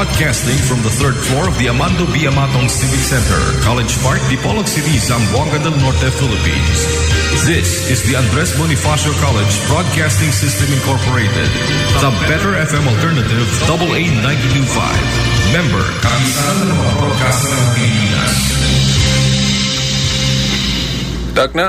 Broadcasting from the third floor of the Amando B. Amatong Civic Center, College Park, Dipolog City, Zamboanga del Norte, Philippines. This is the Andres Bonifacio College Broadcasting System Incorporated, the Better FM Alternative, AA 925. Member, Kapisanan ng mga Broadcaster ng Pilipinas. Takna,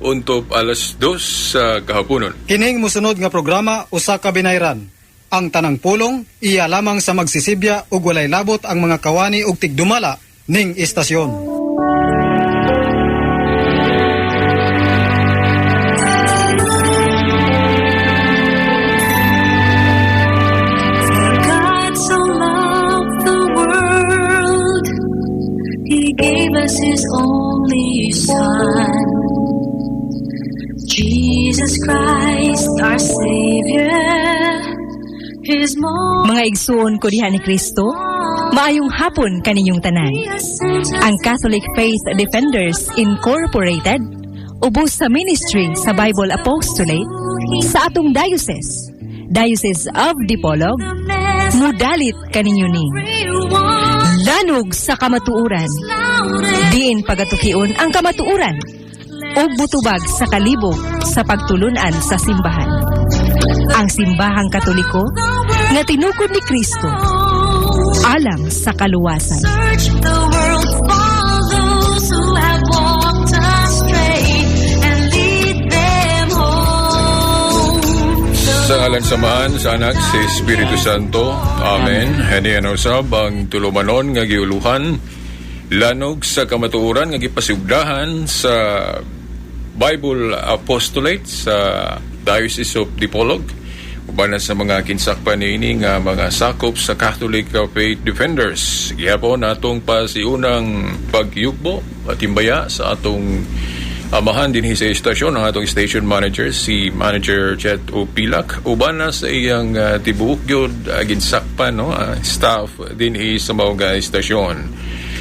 untop 2:00 sa kahaponon. Kining musunod nga programa usa ka binayran. Ang tanang pulong iya lamang sa magsisibya ug walay labot ang mga kawani ug tigdumala ning istasyon. For God so loved the world, He gave us His only Son, Jesus Christ, our Savior. His most Mga igsuon ko diha ni Kristo, maayong hapon kaninyong tanan. Ang Catholic Faith Defenders Incorporated ubos sa ministry sa Bible Apostolate sa atong diocese, Diocese of Dipolog, mudalit kaninyo ni Lanog sa Kamatuoran. Diin pagatukion ang kamatuoran ug butubag sa kalibog sa pagtulunan sa simbahan. Ang simbahang Katoliko nga tinukod ni Kristo alang sa kaluwasan. Search the world for those who have walked astray and lead them home. Sa ngalan sa Amahan, sa Anak, sa Espiritu Santo. Amen. Hanian usab ang tulumanon nga giuluhan, Lanog sa Kamatuoran, nga gipasugdahan sa Bible Apostolate sa Diocese of Dipolog. Uban na sa mga kinsakpan niini nga mga sakop sa Catholic Faith Defenders. Gihapon atong pasiunang pagyugbo at timbaya sa atong amahan dinhi sa istasyon, ang atong station manager, si Manager Chet Upilak, uban na sa iyang tibuok gyud ginsakpan, no, staff dinhi sa maong istasyon.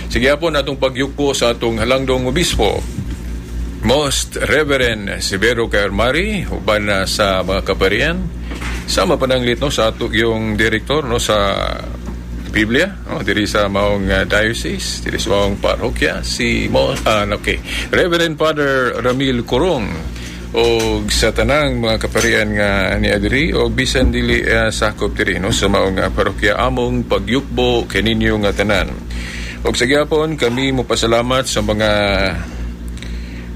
Sige po atong pagyugbo sa atong halangdong obispo, Most Reverend Severo Carmari, uban na sa mga kaparian, sama pananglit, no, sa ato yung direktor, no, sa Biblia, no, diri sa maong diocese, diri sa maong parokya, si mo okay, Reverend Father Ramil Corong, o sa tanang mga kaparian nga niya diri o bisan dili sakop diri, no, sa maong parokya, among pagyukbo kaninyo nga tanan. Og sa gyapon kami mopasalamat sa mga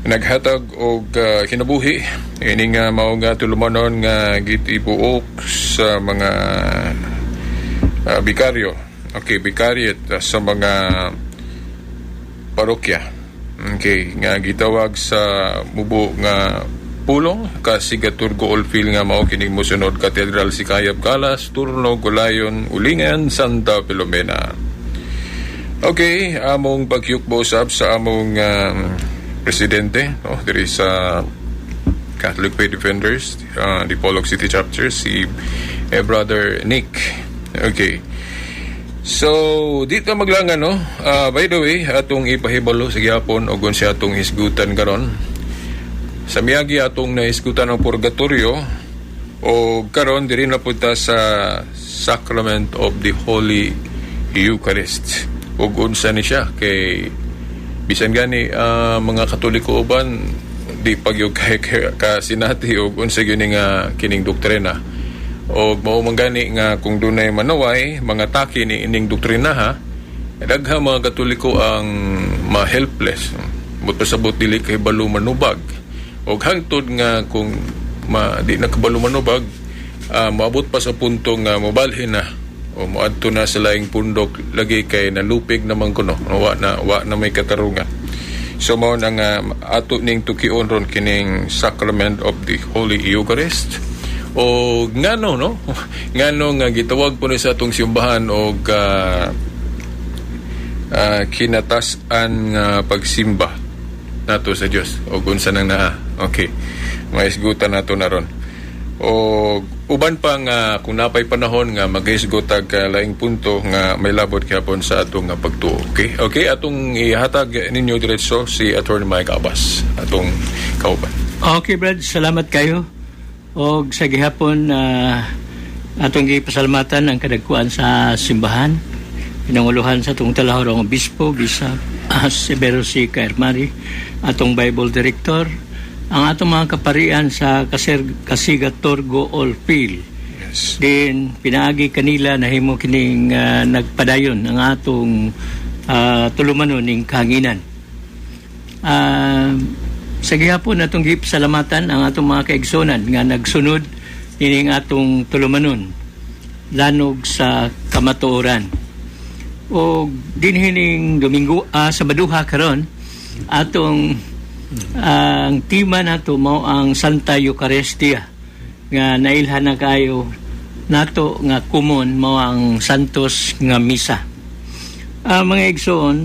naghatag og kinabuhi ini nga mao nga tulumanon nga gitibuok sa mga bikaryo, okay, vicariate sa mga parokya, okay, nga gitawag sa mubo nga pulong Kasigaturgo Olfil nga mao kining mosunod: Katedral, Sicayab, Galas, Turno, Gulayon, Ulingan, Santa Filomena. Okay, among pagyukbo usab sa among presidente, no, diri sa Catholic Faith Defenders, Dipolog City Chapter, si Brother Nick. Okay. So, dito maglangan, no. By the way, atong ipahibalo sa gyapon og unsa atong hisgutan karon. Sa miagi atong nahisgutan ang purgatorio o karon diri na punta sa Sacrament of the Holy Eucharist. Ug unsa ni siya kay bisan gani mga Katoliko uban di pagyud kay ka sinati og unsa gyud ni nga kining doktrina. Og mao man gani nga kung dunay manaway mga taki ni ining doktrina ha, daghang mga Katoliko ang ma-helpless. But pasabot dili kay balo manubag. Og hangtod nga kung di na kabalo manubag, moabot pa sa punto nga mobalhin na o moadto na sa laing pundok lagi kay nalupig naman kuno, wa na may katarungan. So mao na nga ato ning tukion ron kining Sacrament of the Holy Eucharist o ngano, no, ngano nga gitawag po ni sa atong simbahan og kinatas-an nga pagsimba nato sa Dios o unsa nang naa. Okay, maisgutan nato na ron o uban pa nga kung napay panahon nga magisgot og laing punto nga may labot gyapon sa atong nga pagtuo. Okay, atong ihatag ninyo diretso si Attorney Mike Abbas, atong kauban. Okay, Brad, salamat kayo. Og sa gihapon atong gipasalamatan ang kadagkuan sa simbahan. Pinanguluhan sa atong talahorong obispo, Bishop Severo C. Caermari, atong Bible Director, ang atong mga kaparian sa Kasiga Torgo Olpil. Din pinaagi kanila nahimo kining nagpadayon ang atong tulumanon ning kahanginan. Sa gihapon atong gipasalamatan ang atong mga kaigsonan nga nagsunod nining atong tulumanon lanog sa kamatuoran. O dinhi ning Domingo, Sabaduha karon, atong ang tema nato mao ang Santa Eucharistia nga nailhan na kayo nato nga common mao ang Santos nga Misa. Mga igsoon,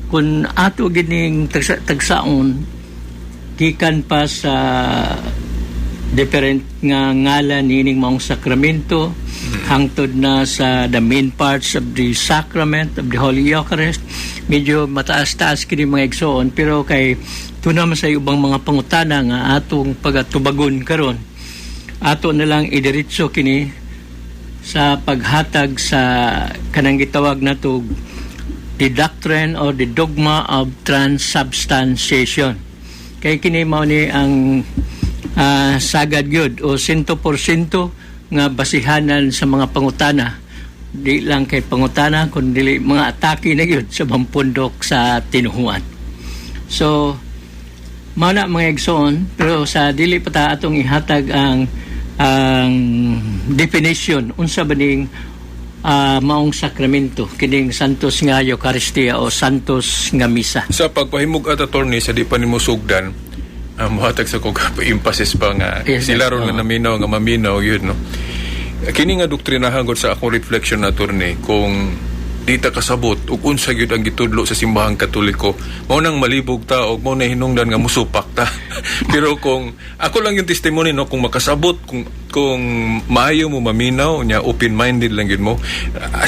kung ato gining tagsaon gikan pa sa different nga ngalan nining maong sakramento hangtod na sa the main parts of the sacrament of the Holy Eucharist, medyo mataas-taas kini, mga igsoon, pero kay tuna man sa ubang mga pangutana nga atong pagatubagon karon, ato na lang idiretso kini sa paghatag sa kanang gitawag nato the doctrine or the dogma of transubstantiation, kay kini mao ni ang sagad gyud o 100% nga basihanan sa mga pangutana, di lang kay pangutana kundi mga atake na gyud sa pampundok sa tinuhuan. So mao na, mga igsoon, pero sa dili pa ta atong ihatag ang definition unsa ba ning maong sakramento kining Santos nga Eucharistia o Santos nga Misa. Sa pagpahimog at, attorney, sa di pa nimo sugdan, muhatag sa kog emphasis pa nga sila ron nga naminaw nga maminaw yun, no? Kini nga doktrina, hangod sa akong reflection, attorney, kung di ta kasabot ug unsa gyud ang gitudlo sa Simbahang Katoliko, mao nang malibog ta og mao na hinungdan nga musupak ta. Pero kung ako lang yung testimony, no, kung makasabot, kung maayo mo maminaw nya, open-minded lang gyud mo,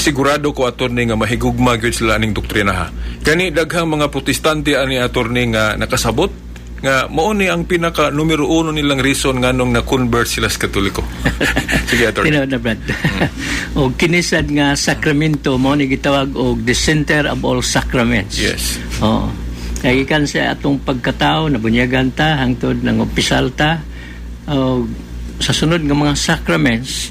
sigurado ko, attorney, nga mahigugma gyud sila aning doktrina, ha. Kani daghang mga Protestante ani, attorney, nga nakasabot nga mao ni ang pinaka numero uno nilang reason nganong na-convert sila sa Katoliko. Sige, attorney. Tinuod na, Brad. O kinisad nga sakramento mao ni gitawag og the center of all sacraments. Oo. Kay gikan sa atong pagkatao, nabunyagan ta hangtod nang opisal ta, og sa sunod nga mga sacraments,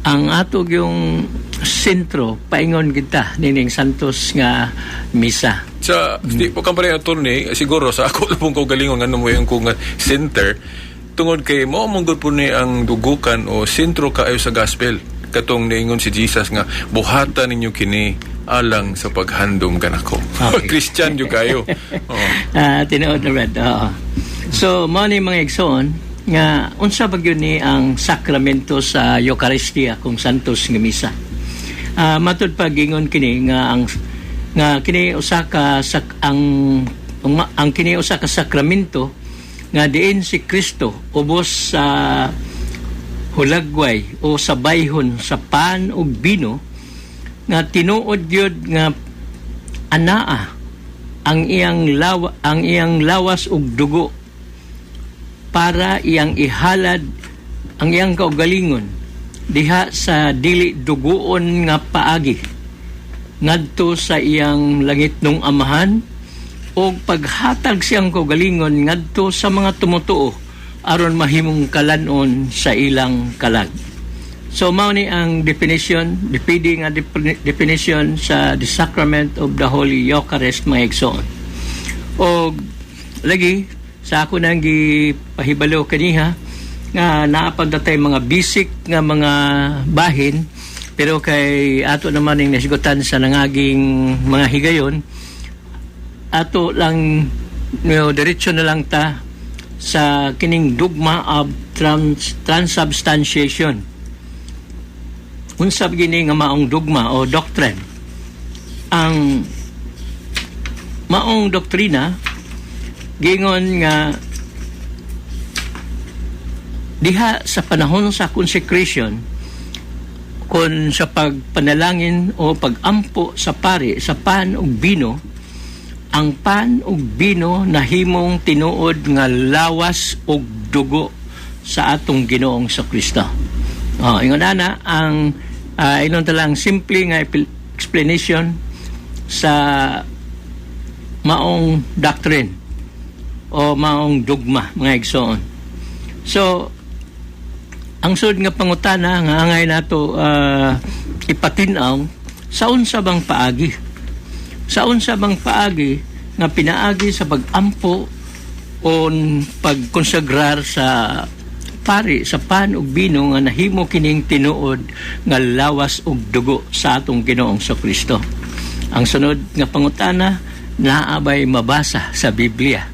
ang ato yung sentro paingon kita nining Santos nga Misa. Sa di po kampare, attorney, siguro sa ako lang pong kaugalingon ngano mo yung kung center, tungod kay mo mong po ni ang dugukan o sentro kaayo sa gospel, katong niingon si Jesus nga buhatan ninyo kini alang sa paghandom kanako. Christian jud kayo. Oo. Tinuod na, Brad. Oo. So, mao ni, mga igsoon, nga unsa ba gyud ni ang sakramento sa Eucharistia kung Santos nga Misa. Matud pa gingon kini nga ang nga kini usa ka sak, ang kini usa ka sakramento nga diin si Kristo ubos sa hulagway o sa bayhon sa pan ug bino nga tinuod gyud nga anaa ang iyang lawas ug dugo para iyang ihalad ang iyang kaugalingon diha sa dili duguon nga paagi ngadto sa iyang langitnong Amahan og paghatag siyang kaugalingon ngadto sa mga tumutuo aron mahimong kalanon sa ilang kalag. So mao ni ang definition, depende nga definition sa the sacrament of the Holy Eucharist, mga igsoon. Og lagi sa ako nang gipahibalo kaniha nga naa pa tay mga basic nga mga bahin, pero kay ato naman ning nasigutan sa nangaging mga higayon, ato lang no, diretso na lang ta sa kining dogma of transubstantiation. Unsa gini nga maong dogma o doctrine? Ang maong doktrina gingon nga diha sa panahon sa consecration, kon sa pagpanalangin o pagampo sa pari sa pan ug bino, ang pan ug bino nahimong tinuod nga lawas ug dugo sa atong Ginoong Kristo. Oh, ingon ana ang inon ta lang simple nga explanation sa maong doctrine o maong dogma, mga igsoon. So ang sunod nga pangutana nga angay nato ipatin-aw, sa unsa bang paagi? Sa unsa bang paagi nga pinaagi sa pag-ampo on pagkonsagrar sa pari sa pan ug bino nga nahimo kining tinuod nga lawas ug dugo sa atong Ginoong Kristo? Ang sunod nga pangutana, naa bay mabasa sa Biblia?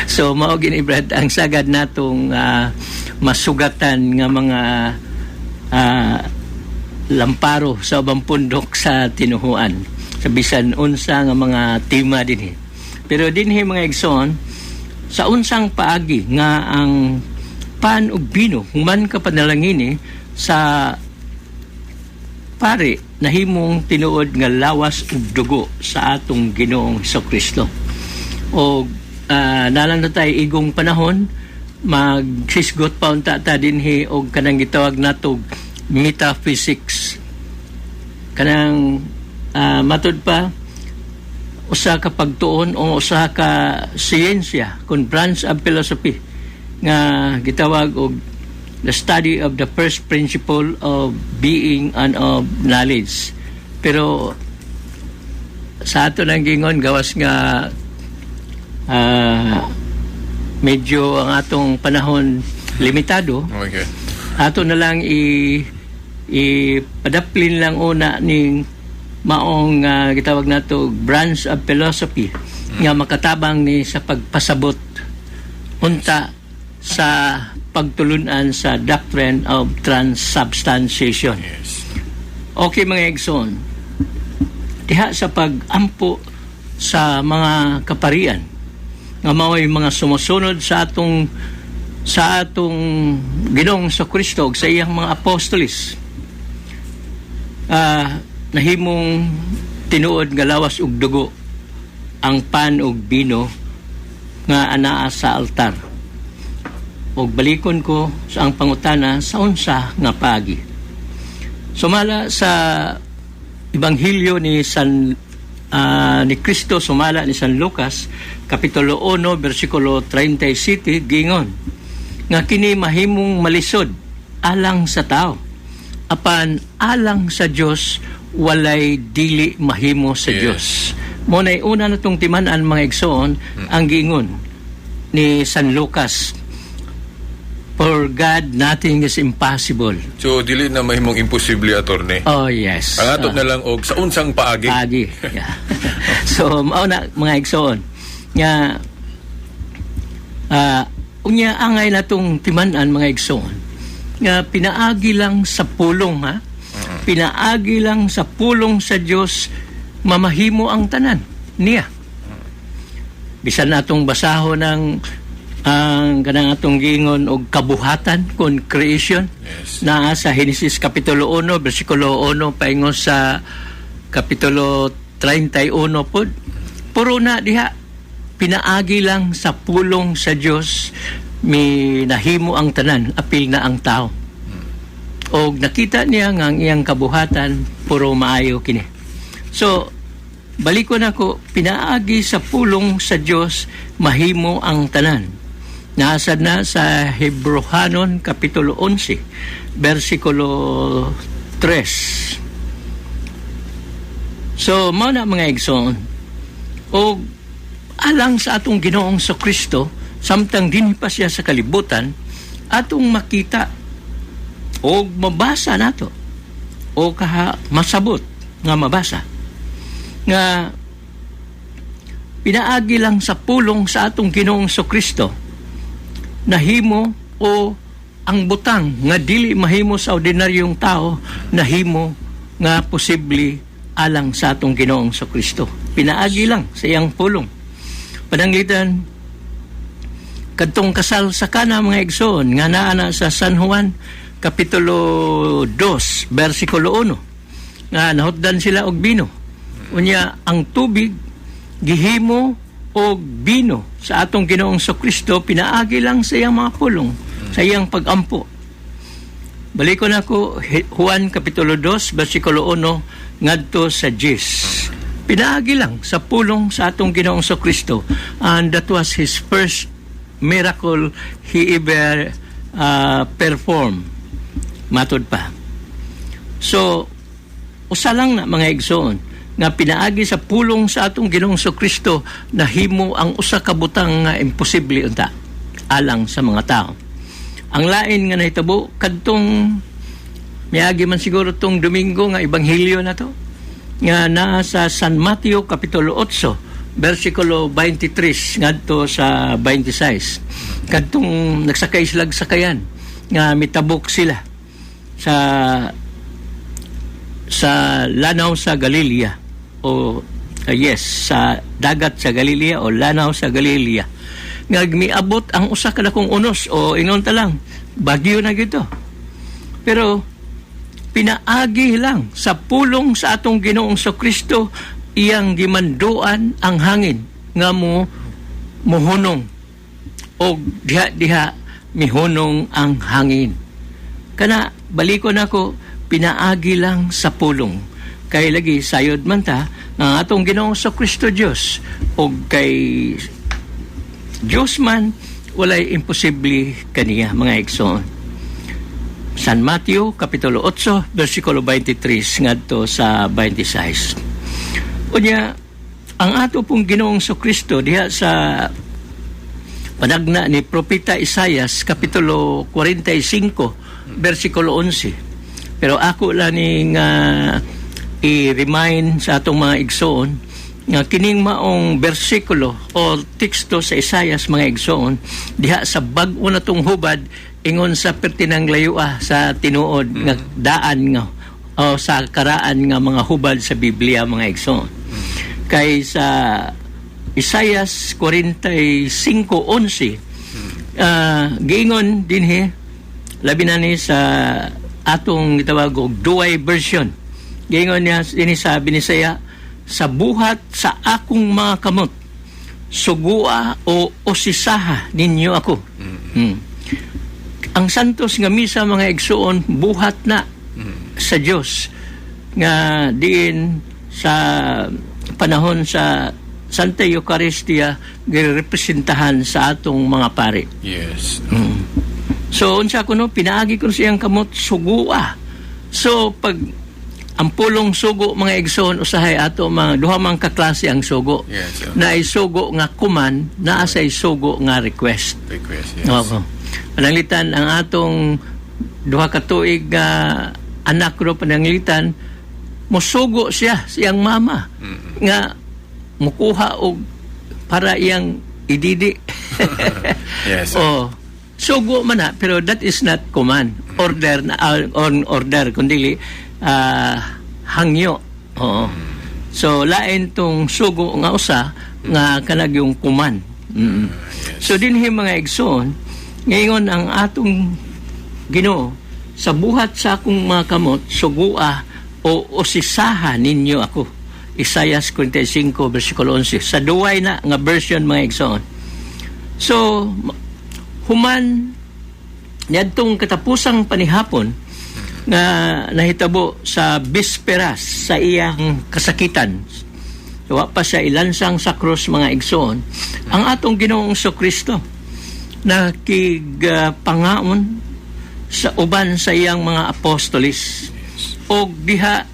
So mao gini, Brad, ang sagad natong masugatan nga mga lamparo sa ubang pundok sa tinuhuan sa bisan unsa nga mga tema dinhi. Pero dinhi, mga igsoon, sa unsang paagi nga ang pan ug bino human ka panalangini sa pare nahimong tinuod nga lawas ug dugo sa atong Ginoong Kristo? O nalang na tayo igong panahon, magsisgot pa unta ta dinhi og kanang gitawag natog metaphysics, kanang matud pa usa ka pagtuon o usa ka siyensya kun branch of philosophy nga gitawag og the study of the first principle of being and of knowledge. Pero sa ato nang gingon, gawas nga medyo ang atong panahon limitado, ato na lang i ipadaplin lang una ning maong gitawag nato branch of philosophy nga makatabang ni sa pagpasabot unta sa pagtulunan sa doctrine of transubstantiation. Okay, mga igsoon, diha sa pag-ampo sa mga kaparian nga mao'y mga sumusunod sa atong Ginoong sa Kristo ug sa iyang mga apostolis, nahimong tinuod nga lawas ug dugo ang pan ug bino nga anaa sa altar. Ug balikon ko sa ang pangutana, sa unsa nga paagi? Sumala sa Ebanghelyo ni Kristo sumala ni San Lucas kapitulo 1 bersikulo 37, gingon nga kini mahimong malisod alang sa tao, apan alang sa Dios walay dili mahimo sa Dios. Mo nay una na tong timan-an, mga igsoon, ang giingon ni San Lucas, "For God nothing is impossible." So dili na mahimong imposible, attorney. Oh yes. Ang ato na lang og sa unsang paagi. Paagi. Yeah. So mao na, mga igsoon, nga unya angay natong timan-an, mga igsoon, nga pinaagi lang sa pulong, ha, pinaagi lang sa pulong sa Dios mamahimo ang tanan niya. Bisan natong basahon ng ang kanang atong giingon og kabuhatan kon creation, naa sa Genesis kapitulo 1 bersikulo 1 paingon sa kapitulo 31 pod, puro na diha pinaagi lang sa pulong sa Dios mi nahimo ang tanan, apil na ang tao. Og nakita niya nga ang iyang kabuhatan puro maayo kini. So balikon ako, pinaagi sa pulong sa Dios mahimo ang tanan. Nasad na sa Hebrohanon kapitulo 11 bersikulo 3. So mao na, mga igsoon, og alang sa atong Ginoong sa Kristo samtang dinhi pa siya sa kalibutan, atong makita og mabasa nato o kaha masabot nga mabasa nga pinaagi lang sa pulong sa atong Ginoong Kristo nahimo o ang butang nga dili mahimo sa ordinaryong tao, nahimo nga posible alang sa atong Ginoong Kristo pinaagi lang sa iyang pulong. Pananglitan kadtong kasal sa Kana, mga igsoon, nga naa na sa San Juan kapitulo 2 bersikulo 1, nga nahutdan sila og bino, unya ang tubig gihimo og bino sa atong Ginoong Kristo pinaagi lang sa iyang mga pulong, sa iyang pagampo. Balikon ako Juan Kapitulo 2, versikulo 1 ngadto sa 10. Pinaagi lang sa pulong sa atong Ginoong Kristo, and that was his first miracle he ever performed. Matod pa. So, usa lang na, mga igsoon, nga pinaagi sa pulong sa atong Ginoong Kristo, nahimo ang usa ka butang nga imposible unta alang sa mga tao. Ang lain nga nahitabo kadtong miagi man siguro tong Domingo nga ebanghelyo na to nga naa sa San Mateo kapitulo 8 versikulo 23 ngadto sa 26, kadtong nagsakay sila sakayan nga mitabok sila sa lanaw sa Galilea o yes, sa dagat sa Galilea o lanaw sa Galilea, nga miabot ang usa ka dakong unos o ingon ta lang bagyo na gito, pero pinaagi lang sa pulong sa atong Ginoong Kristo, iyang gimanduan ang hangin nga mo muhunong og diha diha mihunong ang hangin. Kana, balikon ako, pinaagi lang sa pulong, kay lagi sayod man ta nga ang atong Ginoong Kristo Dios, og kay Dios man walay imposible kaniya, mga igsoon. San Mateo kapitulo 8 versikulo 23 ngadto sa 26. Unya ang ato pong Ginoong Kristo diha sa panagna ni Propeta Isayas kapitulo 45 versikulo 11. Pero ako lang ning i-remind sa atong mga igsoon nga kining maong bersikulo o teksto sa Isayas, mga igsoon, diha sa bag-o na tong hubad, ingon sa pertinang layua sa tinuod nga daan nga o sa karaan nga mga hubad sa Biblia, mga igsoon, kay sa Isayas 45:11 giingon dinhi, labi na ni sa atong gitawag og Duay version, giingon niya dinhi sa Binisaya, "Sa buhat sa akong mga kamot, sugua o osisaha ninyo ako." Ang santos nga misa, mga igsuon, buhat na sa Dios nga diin sa panahon sa Santa Eucharistia girepresentahan sa atong mga pari. So unsa kuno, pinaagi kuno siyang kamot, sugua. So pag ang pulong sugo, mga igsoon, usahay ato mga duha man ka klase ang sugo. Naay sugo nga command, naa say sugo nga request. Request, yes. Oo. Pananglitan ang atong 2 ka tuig nga anak ro, pananglitan musugo siya siyang mama nga mukuha og para iyang ididi. Oh. Sugo man na, pero that is not command. Order na on order kundi hangyo. Oo. So lain tong sugo nga usa nga kanang yung command. So dinhi, mga igsoon, ngayon ang atong Ginoo, "Sa buhat sa akong mga kamot, sugua o osisaha ninyo ako." Isaiah 45 versikulo 11. Sa duway na nga version, mga igsoon. So human niadtong katapusang panihapon nga nahitabo sa bisperas sa iyang kasakitan, wa pa siya ilansang sa krus, mga igsoon, ang atong Ginoong Kristo nakigpangaon sa uban sa iyang mga apostolis og diha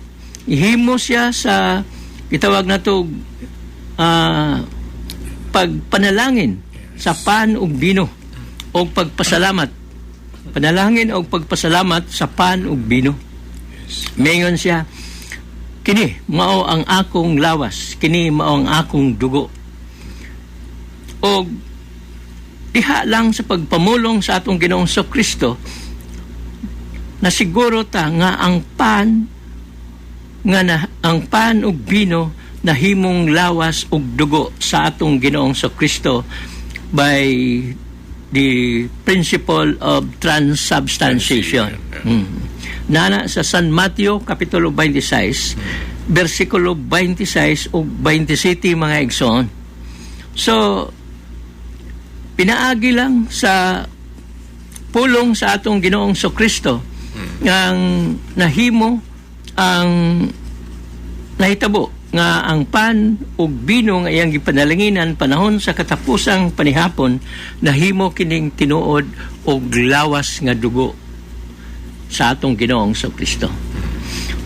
himo siya sa gitawag nato pagpanalangin sa pan ug bino og pagpasalamat, panalangin og pagpasalamat sa pan ug bino. Mayon siya, "Kini mao ang akong lawas, kini mao ang akong dugo." Og diha lang sa pagpamulong sa atong Ginoong Kristo na siguro ta nga ang pan nga na, ang pan ug bino nahimong lawas ug dugo sa atong Ginoong Kristo by the principle of transubstantiation. Nana sa San Mateo kapitulo 26 versikulo 26 ug 27, mga igsoon. So pinaagi lang sa pulong sa atong Ginoong Kristo. Ang nahimo ang nahitabo nga ang pan ug bino nga iyang gipanalanginan panahon sa katapusang panihapon, nahimo kining tinuod og lawas nga dugo sa atong Ginoong Kristo.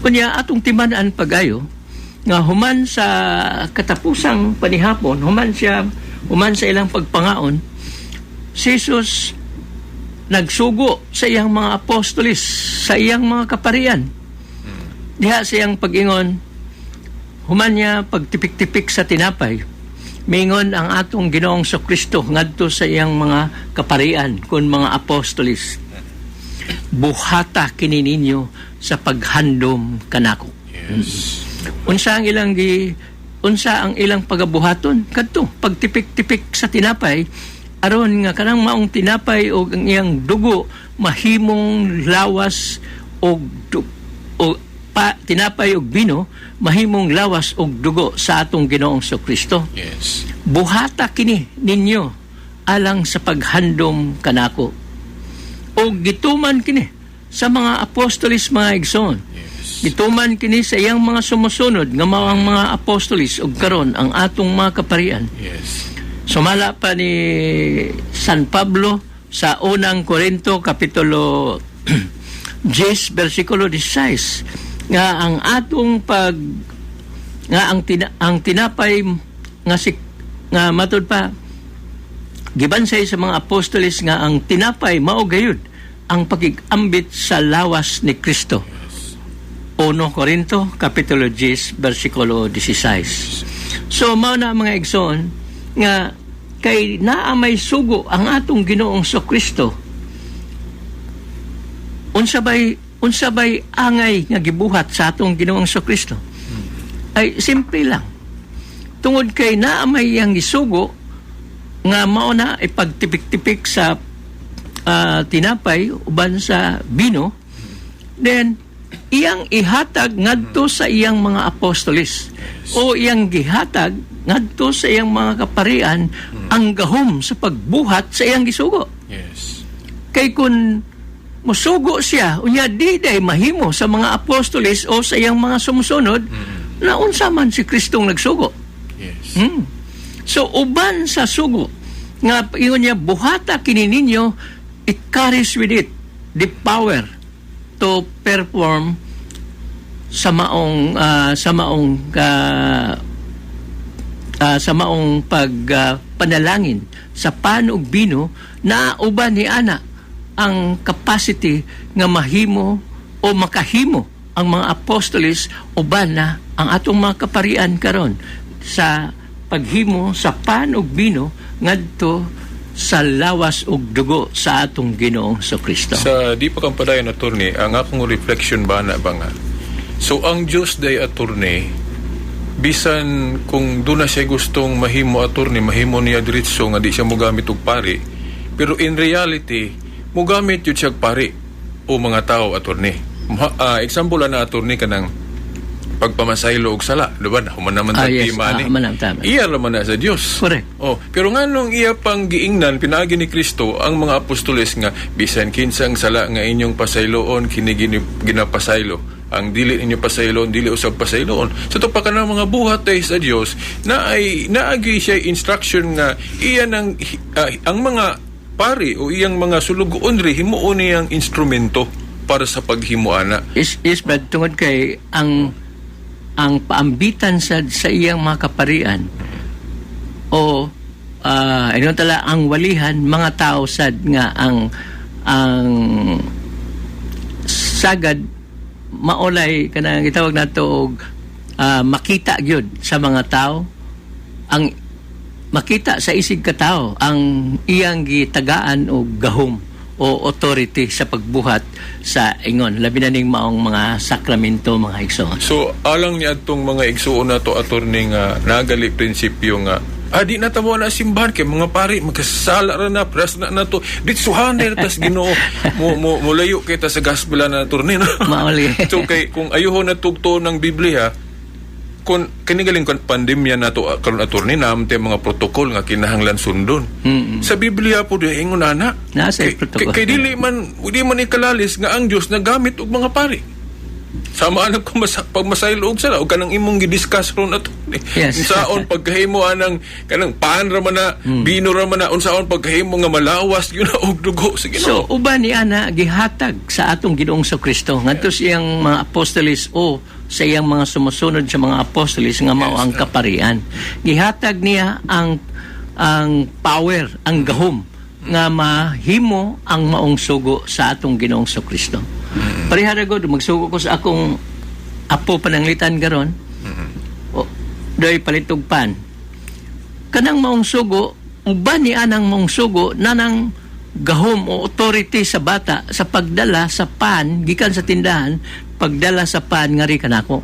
Unya atong timan-an pag-ayo nga human sa katapusang panihapon, human sa ilang pagpangaon, si Jesus nagsugo sa iyang mga apostolis, sa iyang mga kaparian. Diha sa iyang pag-ingon, human niya pagtipik-tipik sa tinapay, mingon ang atong Ginoong Kristo ngadto sa iyang mga kaparian kun mga apostolis, "Buhata kini ninyo sa paghandom kanako." Unsa ang ilang pagabuhaton kadto pagtipik-tipik sa tinapay aron nga kanang maong tinapay og ang iyang dugo mahimong lawas og o pa, tinapay og bino mahimong lawas og dugo sa atong Ginoong Kristo. "Buhata kini ninyo alang sa paghandom kanako." Og gituman kini sa mga apostolis, mga igsoon. Gituman kini sa iyang mga sumusunod nga mao ang mga apostolis ug karon ang atong mga kaparian. Sumala pa ni San Pablo sa Unang Korinto kapitulo 10 bersikulo 16 nga ang atong pag nga ang tinapay nga si nga matud pa gibansay sa mga apostoles nga ang tinapay mao gayud ang pakigambit sa lawas ni Kristo. 1 Korinto kapitulo 10 bersikulo 16. So mao na, mga igsoon, nga kay naa may sugo ang atong Ginoong Kristo, unsa bay angay nga gibuhat sa atong Ginoong Kristo? Ay simple lang, tungod kay naa may iyang gisugo nga mao na ipagtipik-tipik sa tinapay uban sa bino, then iyang ihatag ngadto sa iyang mga apostolis o iyang gihatag ngadto sa iyang mga kaparian ang gahom sa pagbuhat sa iyang gisugo. Kay kung musugo siya unya di day mahimo sa mga apostolis o sa iyang mga sumusunod, na unsa man si Kristong nagsugo? So uban sa sugo nga ingon niya, "Buhata kini ninyo," it carries with it the power to perform sa maong pag panalangin sa pan ug bino na uban ni ana ang capacity nga mahimo o makahimo ang mga apostolis uban na ang atong mga kaparian karon sa paghimo sa pan ug bino ngadto sa lawas ug dugo sa atong Ginoong Kristo. Sa di pa kang padayon, attorney, ang akong reflection ba na ba nga? So ang Diyos day, attorney, bisan kung doon na siya gustong mahimo, attorney, mahimo niya diretso nga di siya mogamit og pari. Pero in reality, mogamit yun siya og pari o mga tao, attorney. Example na, attorney, kanang pagpamasaylo og sala, di ba? Human naman tema ni. Human tama. Iya raman na sa Dios. Oh, pero nganong iya pang giingnan pinaagi ni Kristo ang mga apostoles nga bisan kinsang sala nga inyong pasayloon kini ginapasaylo, ang dili ninyo pasayloon dili usab pasayloon. So to pa kanang mga buhat ay sa Dios na ay naagi siya instruction nga iya nang ang mga pari o iyang mga sulugoon ri himuon niyang instrumento para sa paghimo ana. Is Brad, tungod kay ang paambitan sa iyang mga kaparian o ano tala ang walihan mga tao sad nga ang sagad maolay kanang gitawag nato og makita gyud sa mga tao, ang makita sa isig ka tao ang iyang gitagaan og gahom o authority sa pagbuhat sa ingon labi na ning maong mga sakramento, mga igsoon. So alang ni atong mga igsuon nato, attorney, nga nagali prinsipyo nga di na tamo na simbahan kay mga pari magkasala ra na, pras na nato ditsuhan na tas Ginoo mo molayo kita sa gospel na, attorney, no? Maoli. So kay kung ayuho na tugto ng Biblia. Kung kini galing kon pandemya nato karon, attorney, naam tay mga protocol nga kinahanglan sundon. Sa Biblia po di ingon ana. Naa sa Kay, protocol. kay dili man di man ikalalis nga ang Dios nagamit og mga pari. Sama anak ko pag masaylo og sala o kanang imong gidiscuss ron, attorney. Unsaon pagkahimo anang kanang pan ra man na, bino ra man na, unsaon pagkahimo nga malawas yun na og dugo sa Ginoo. So uban ni ana gihatag sa atong Ginoong Kristo ngadto sa iyang mga apostoles o sa iyang mga sumusunod sa mga apostoles nga mao ang kaparian. Gihatag niya ang power, ang gahom nga mahimo ang maong sugo sa atong Ginoong Kristo. Pareha ra gud magsugo ko sa akong apo pananglitan karon. O, doy palitog pan kanang maong sugo, uban ni anang maong sugo nanang gahom o authority sa bata sa pagdala sa pan gikan sa tindahan, pagdala sa pan ngari kanako.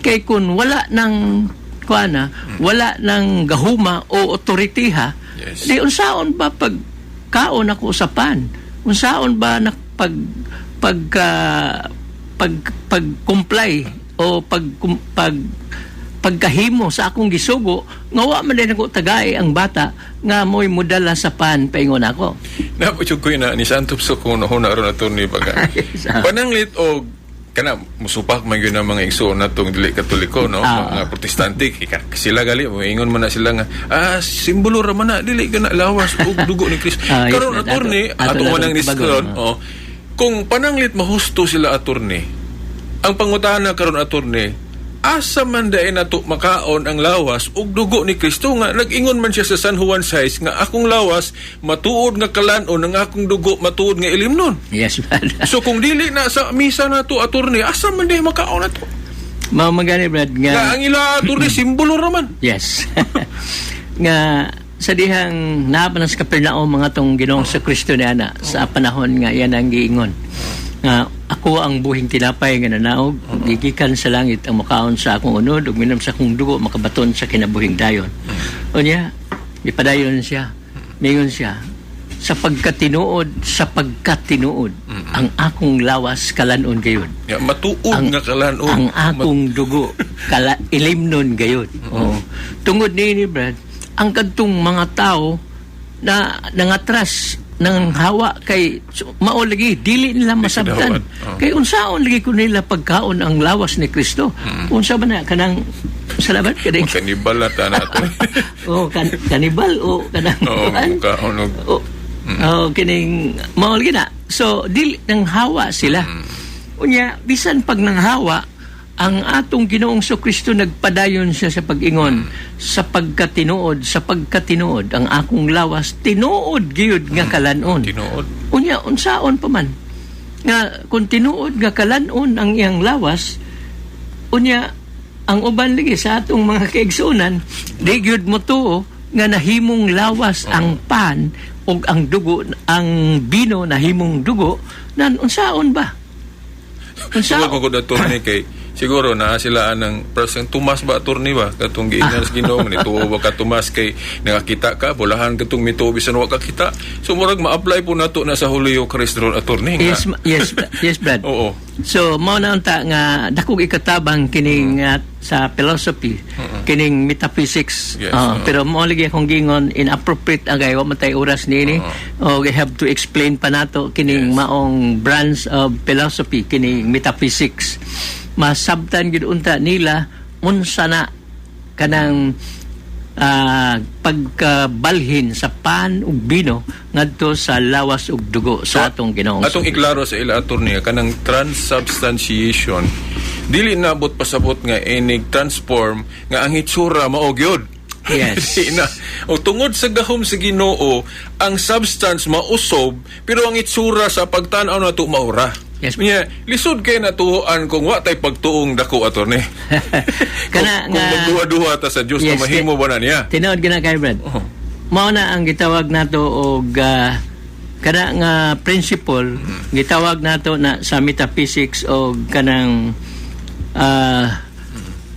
Kay kun wala nang kuana, wala nang gahuma o authority ha, di unsaon ba pag kaon ako sa pan, unsaon ba na pag pag pag pag comply o pag pag pagkahimo sa akong gisugo nga wa man din ako tagay ang bata nga mo'y mudala sa pan paingon ako? Napachug ko yun na ni Santo sa kung nahuna ron, attorney, baga. Yes. Pananglit og kana musupak man gyud ang mga igsoon natong dili Katoliko, no, mga Protestante, kay sila gali moingon man na sila nga simbolo ra man na, dili ka na lawas ug dugo ni Kristo. Karon, attorney, ato ato man na ang bago, niskaron, oh, kung pananglit mahusto sila, attorney, ang pangutana karon, attorney, asa man dae nato makaon ang lawas ug dugo ni Kristo nga nag-ingon man siya sa San Juan 6 nga akong lawas matuod nga kalan-on, ang akong dugo matuod nga ilimnon? Yes, Brad. So kung dili na sa misa nato, attorney, asa man dae makaon nato? Mao magani, Brad, nga Nga ang ila, attorney, simbolo ra man. Yes. Nga sa dihang naa pa na sa Capernaum mga tong Ginoong sa Kristo ni ana sa panahon nga yan ang giingon nga ako ang buhing tinapay nga nanaog gigikan sa langit, ang makaon sa akong unod ug minom sa akong dugo makabaton sa kinabuhing dayon. Unya gipadayon siya, mingon siya, "Sa pagkatinuod, sa pagkatinuod, ang akong lawas kalanon gayud." Ya, matuod nga kalan-on. Ang akong dugo kala ilimnon gayud. Oo. Tungod niini, Brad, ang kadtong mga tao na nangatras nang hawa kay mao lagi dili nila masabtan. Dawat. Oo. Kay unsaon lagi ko nila pagkaon ang lawas ni Kristo? Unsa ba na kanang salamat kaning Kanibal na ta na, attorney. Oh, kanibal o kanang Oo, kuan. mukaon og O, oh, kining mao lagi na. So dili nang hawa sila. Unya bisan pag nanghawa ang atong Ginoong Kristo, nagpadayon siya sa pag-ingon, "Sa pagkatinuod, sa pagkatinuod, ang akong lawas tinuod gayud nga kalanon." Tinuod. Unya unsaon pa man nga kung tinuod nga kalanon ang iyang lawas, unya ang uban lagi sa atong mga kaigsuonan di gyud mo tuo nga nahimong lawas ang pan ug ang dugo, ang bino nahimong dugo nan, unsaon ba? Tungod Unsaon? ko attorney, kay siguro naa sila anang President Tomas ba, attorney ba, katong giingnan sa Ginoo ni tuo ba ka, Tomas, kay nakakita ka, bolahan katong mituo bisan wa ka kita. So murag ma-apply po nato na sa Holy Eucharist ron, attorney, nga. Yes, Brad. So mao na unta nga dakog ikatabang kining sa philosophy, kining metaphysics. Pero mao lagi akong gingon, inappropriate ang kay wa man tay oras niini. O we have to explain pa nato kining maong branch of philosophy, kining metaphysics. Masabtan gid unta nila unsa na kanang pagkabalhin sa pan ug bino ngadto sa lawas ug dugo sa atong Ginoong Atong iklaro sa ila, attorney, kanang transubstantiation dili nabot pasabot nga inig transform nga ang hitsura mao gyud. Di na. O tungod sa gahom sa Ginoo, ang substance mausob pero ang itsura sa pagtan-aw nato maura. Nya, lisod kay natuoan kung wa tay pagtuong dako, attorney. Kana Kung magduha-duha ta sa Dios na mahimo ba na niya? Tinuod gina kay, Brad. Mao na ang gitawag nato og kana nga principle, gitawag nato na sa metaphysics og kanang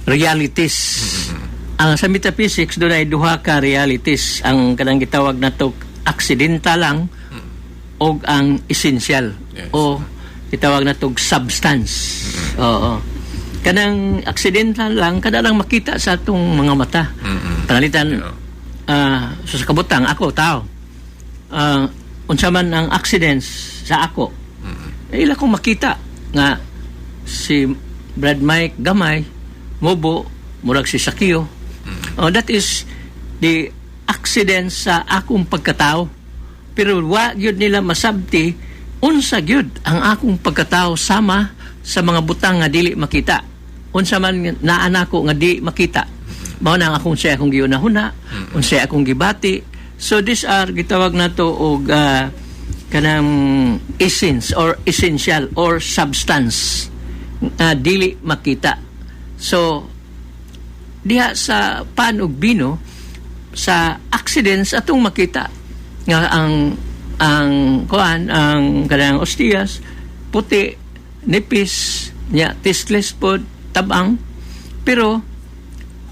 realities. Ang sa metaphysics doon ay duha ka realities, ang kanang gitawag nato accidental lang og ang essential o gitawag nato og substance. Oo. Kanang accidental lang, kada lang makita sa atong mga mata. Panalitan, so sa kabutang, ako, tao. Unsa man ang accidents sa ako, ila kong makita nga si Brad Mike gamay, mubo, murag si Sakio. Oh, that is the accident sa akong pagkatao. Pero wa gyud nila masabti unsa gyud ang akong pagkatao sama sa mga butang nga dili makita. Unsa man naa nako nga di makita. Mao na ang akong siya akong giunahuna, unsa akong gibati. So these are gitawag nato og kanang essence or essential or substance nga dili makita. So diha sa pan ug bino, sa accidents atong makita nga ang kuan, ang kanang ostiyas, puti, nipis nya, tasteless pod, tabang, pero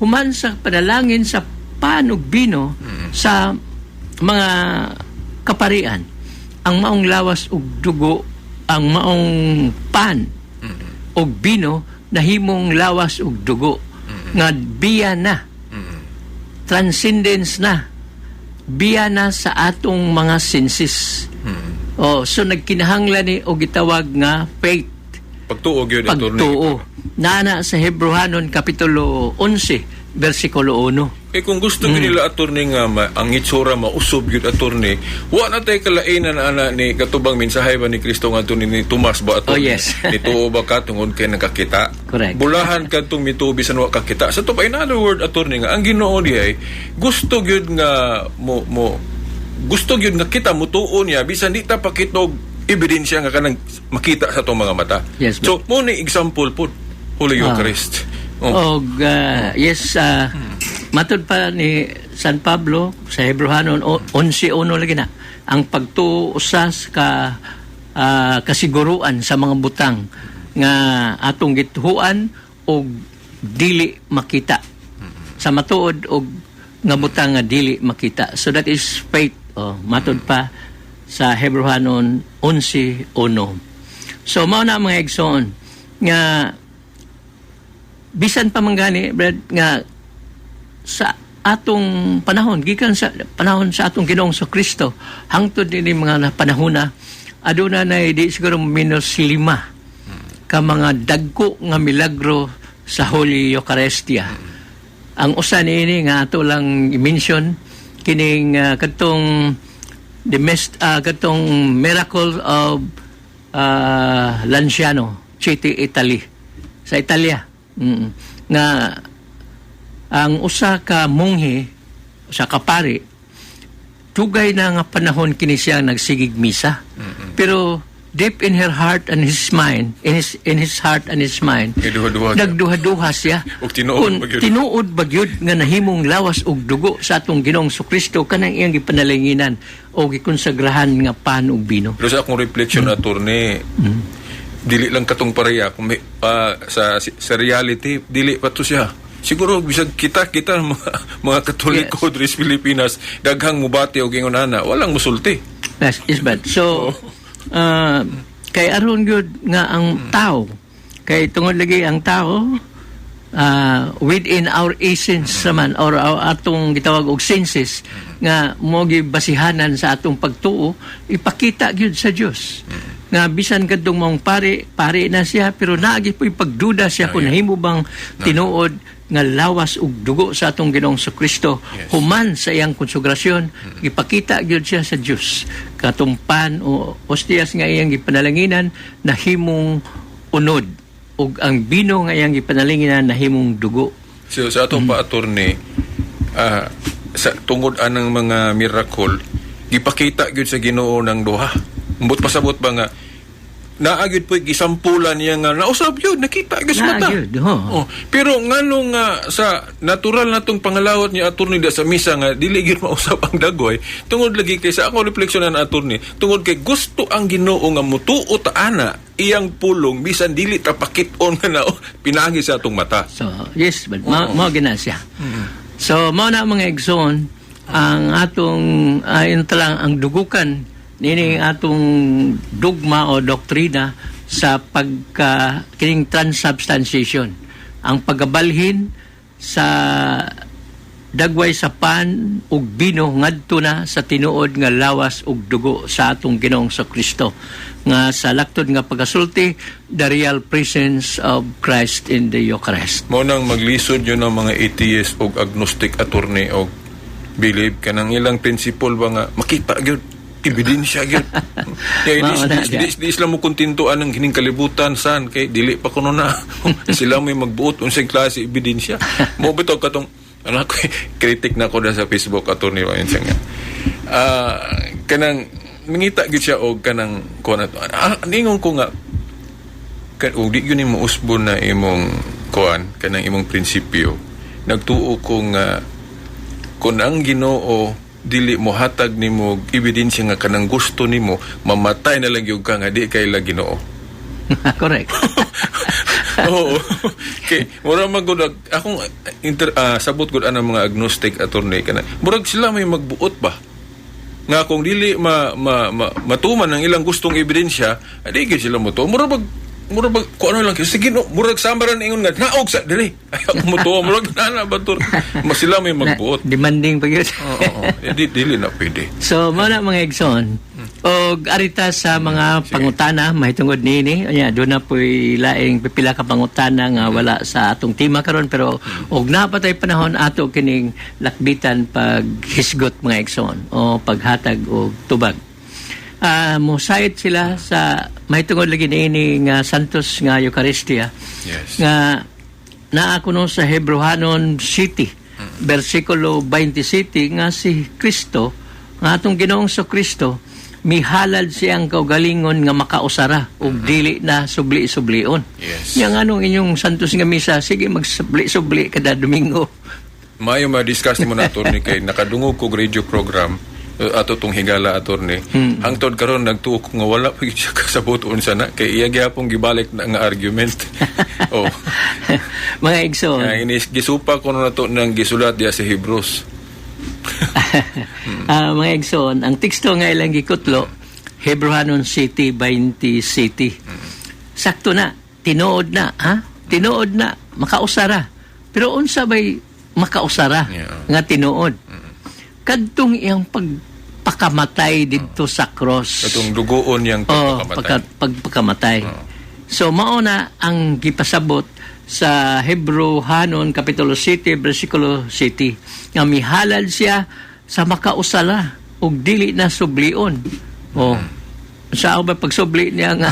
human sa panalangin sa pan ug bino sa mga kaparian, ang maong lawas ug dugo, ang maong pan ug bino nahimong lawas ug dugo nga biya na, transcendence na, biya na sa atong mga senses. Oh, so nagkinahanglan ni og gitawag nga faith. Pagtuo gyud, attorney. Pagtuo. Nana sa Hebreohanon kapitulo 11 bersikulo 1. Eh kung gusto gyud nila, attorney, nga ang itsura mausob gyud, attorney, wa na tay kalainan ana ni katubang mensahe ba ni Kristo ngadto ni Tomas ba, attorney? Oh, yes. Nituo ba ka tungod kay nakakita? Correct. Bulahan kadtong mituo bisan wa kakita. Sa to pa, in other word, attorney, nga ang Ginoo diay gusto gyud nga mo mo gusto gyud nga kita mutuo niya bisan di ta pakitog ebidensya nga kanang makita sa atong mga mata. Yes. So mo ni example pod Holy Eucharist. Oh. Og yes, matud pa ni San Pablo sa Hebreohanon 11:1 lagi na ang pagtuo usas ka kasiguruan sa mga butang nga atong gituhuan og dili makita, sa matuod og nga butang nga dili makita. So that is faith. Oh, matud pa sa Hebreohanon 11:1. So mao na, mga igsoon, nga bisan pa man gani, Brad, nga sa atong panahon, gikan sa panahon sa atong Ginoong Kristo hangtod ini mga panahona, aduna na di siguro minus 5 ka mga dagko nga milagro sa Holy Eucharistia. Ang usa niini nga ato lang i-mention kining kadtong the mist, kadtong miracle of Lanciano City, Italy, sa Italia, nga ang usa ka monghe, usa ka pari, dugay na nga panahon kini siya nagsigig misa, pero deep in her heart and his mind, in his heart and his mind, Giduha-duha siya. Nagduha-duha siya Og tinuod kung ba gyud? Tinuod ba gyud nga nahimong lawas ug dugo sa atong Ginoong Kristo kanang iyang gipanalanginan o gikonsagrahan nga pan ug bino. Pero sa akong reflection, attorney, dili lang katong pareha kung may, sa reality dili pa to siya. Siguro bisag kita kita mga Katoliko diri sa Pilipinas, daghang mubati og ingon ana, walang musulti. Yes, is bad. So, kay aron gyud nga ang tao, kay tungod lagi ang tao, within our essence naman or our atong gitawag og senses nga mo gibasihanan sa atong pagtuo, ipakita gyud sa Dios. Nga bisan kadtong maong pare, pare na siya, pero naagi po'y pagduda siya kung nahimo bang tinuod nga lawas ug dugo sa atong Ginoong Kristo. Human sa iyang konsegrasyon, ipakita gyud siya sa Dios katong pan o ostiyas nga iyang gipanalanginan nahimong unod ug ang bino nga iyang gipanalanginan nahimong dugo. So sa atong pa, attorney, sa tungod anang mga miracle, gipakita gyud sa Ginoo ng duha. Mbot pasabot ba nga naa gyud po gisampulan niya nga nausab gyud, nakita gyud sa Naa mata. gyud, ho. Oh, pero ngano nga sa natural natong pangalawat ni attorney da sa misa nga dili gyud mausab ang dagoy, tungod lagi kay sa ako refleksyon na attorney, tungod kay gusto ang Ginoo nga mutuo ta ana iyang pulong bisan dili ta pakit-on nga na pinagi sa atong mata. So yes, but mao gina siya. So mao na, mga igsoon, ang atong yun talang ang dugukan nining atong dogma o doktrina. sa pagka kining transubstantiation, ang pagabalhin sa dagway sa pan ug bino ngadto na sa tinuod nga lawas ug dugo sa atong Ginoong Kristo, nga sa laktod nga pagasulti, the real presence of Christ in the Eucharist. Mao nang maglisod yun ang mga atheist o agnostic, attorney, o believe kanang ilang principle ba nga makita gyud, ebidensya gyud. Kaya Mao na, di sila mo kontintuan ng kining kalibutan san kay dili pa kuno na sila may magbuot unsay klase ebidensya. Mo bitaw katong ano ko, critic na ko na sa Facebook, attorney, ba yun siya nga. Kanang mangita gyud siya og kanang kuan ato. Ningon ko nga kan og di gyud nimo usbon na imong kuan, kanang imong prinsipyo, nagtuo ko nga kung ang Ginoo dili mo hatag nimo og ebidensya nga kanang gusto nimo, mamatay na lang gyud ka nga di kay la Ginoo. Correct. Oo, kay mura man gud akong sabot gud anang mga agnostic, attorney, kana murag sila may magbuot ba nga kung dili ma matuman ang ilang gustong ebidensya, di gyud sila mo Murag bag kung ano lang, sige no, murag samaran ingon nga naog sa dili ay ako mo, murag na ba tur mas sila may magbuot. Demanding pa gyud. Oo, eh, di dili na pwede. So, mao na, mga igsoon. Og arita sa mga pangutana mahitungod niini. Unya, doon na po'y laing pipila ka pangutana nga wala sa atong tema karon, pero og napatay panahon ato kining lakbitan pag hisgot, mga igsoon, o paghatag og tubag. Mosayod sila sa mahitungod lagi niini nga Santos nga Eucharistia nga naa kuno sa Hebrohanon 7 versikulo 27 nga si Kristo, nga atong Ginoong Kristo, mihalad siyang kaugalingon nga makausara ug dili na subli-sublion. Nya nganong inyong Santos nga misa sige magsubli-subli kada Domingo? Maayo ma-discuss mo na, attorney, kay nakadungog ko radio program ato tong higala, attorney. Hangtod karon nagtuo ko nga wala pa gyud siya kasabot unsa na kay iya gyapon gibalik na nga argument. Oh. Mga igsoon. Kaya inis gisupa ko na to nang gisulat diya sa Hebrews. Mga igsoon, ang teksto nga ilang gikutlo, Hebrohanon 7, 27. Sakto na, tinuod na, ha? Tinuod na, makausara. Pero unsa bay makausara nga tinuod? Kadtong iyang pagpakamatay didto sa cross. Katong dugoon niyang Oh, pagpakamatay. Pagpakamatay. So mao na ang gipasabot sa Hebrohanon kapitulo 7 bersikulo 7 nga mihalad siya sa makausala ug dili na sublion. Oh. Sa ba pagsubli niya nga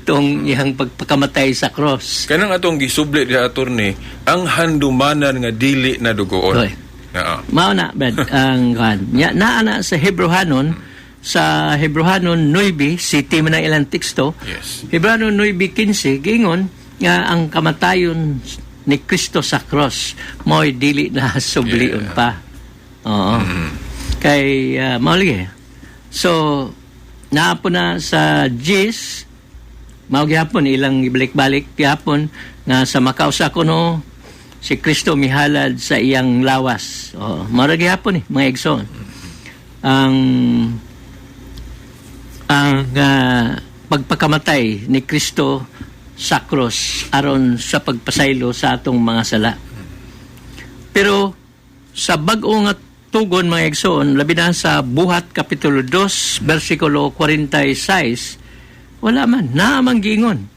tong iyang pagpakamatay sa cross? Kanang atong gisubli diha, attorney, ang handumanan nga dili na dugoon. Oy. Oo. Mao na Brad, ang kan. Nya naa na sa Hebrohanon 9, 7 man ang ilang teksto. Hebrohanon 9:15 giingon nga ang kamatayon ni Kristo sa cross mo'y dili na sublion pa. Oo. Kay mao lagi. So naa po na sa Gis, mao gihapon ilang ibalik-balik gihapon nga sa makausa kuno si Kristo mihalad sa iyang lawas. Oh, mao ra gihapon eh, mga igsoon. Ang pagpakamatay ni Kristo sa cross aron sa pagpasaylo sa atong mga sala. Pero sa bag-o nga tugon, mga igsoon, labi na sa Buhat kapitulo 2 versikulo 46, wala man naa man giingon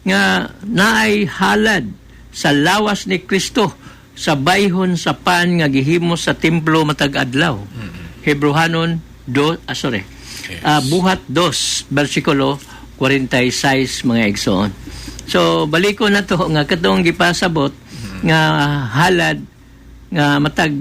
nga naay halad sa lawas ni Kristo sa bayhon sa pan nga gihimo sa templo matag adlaw. Hebrohanon do, sorry. Buhat 2 versikulo 46, mga igsoon. So baliko na to nga katong gipasabot nga halad nga matag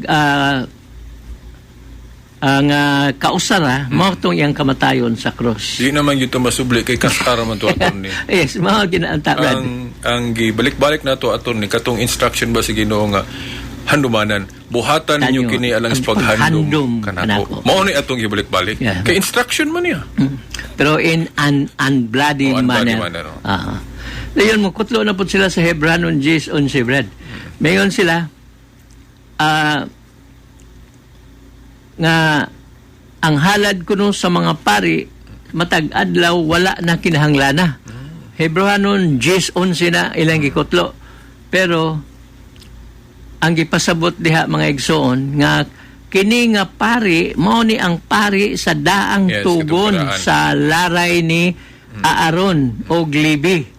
nga kausara mao tong iyang kamatayon sa cross. Di naman gyud to masubli kay kasara man to, attorney. Yes, mao ginaanta, Brad. Ang gibalik-balik na to, attorney, katong instruction ba sa Ginoo nga handumanan, buhatan ninyo Tanyo, kini alang ang sa paghandom paghandom kanako. kanako. Mao ni atong gibalik-balik. Kay instruction man niya. Pero in an unbloody Oh, unbloody manner. manner, oh. Dayon mo kutlo na pud sila sa Hebrohanon 10:11, Brad. Mayon sila nga ang halad kuno sa mga pari matag adlaw wala na kinahanglana. Hebreohanon 10:11 na ilang gikutlo. Pero ang gipasabot diha, mga igsoon, nga kini nga pari mao ni ang pari sa daang tugon katong paraan. sa laray ni Aaron og Levi.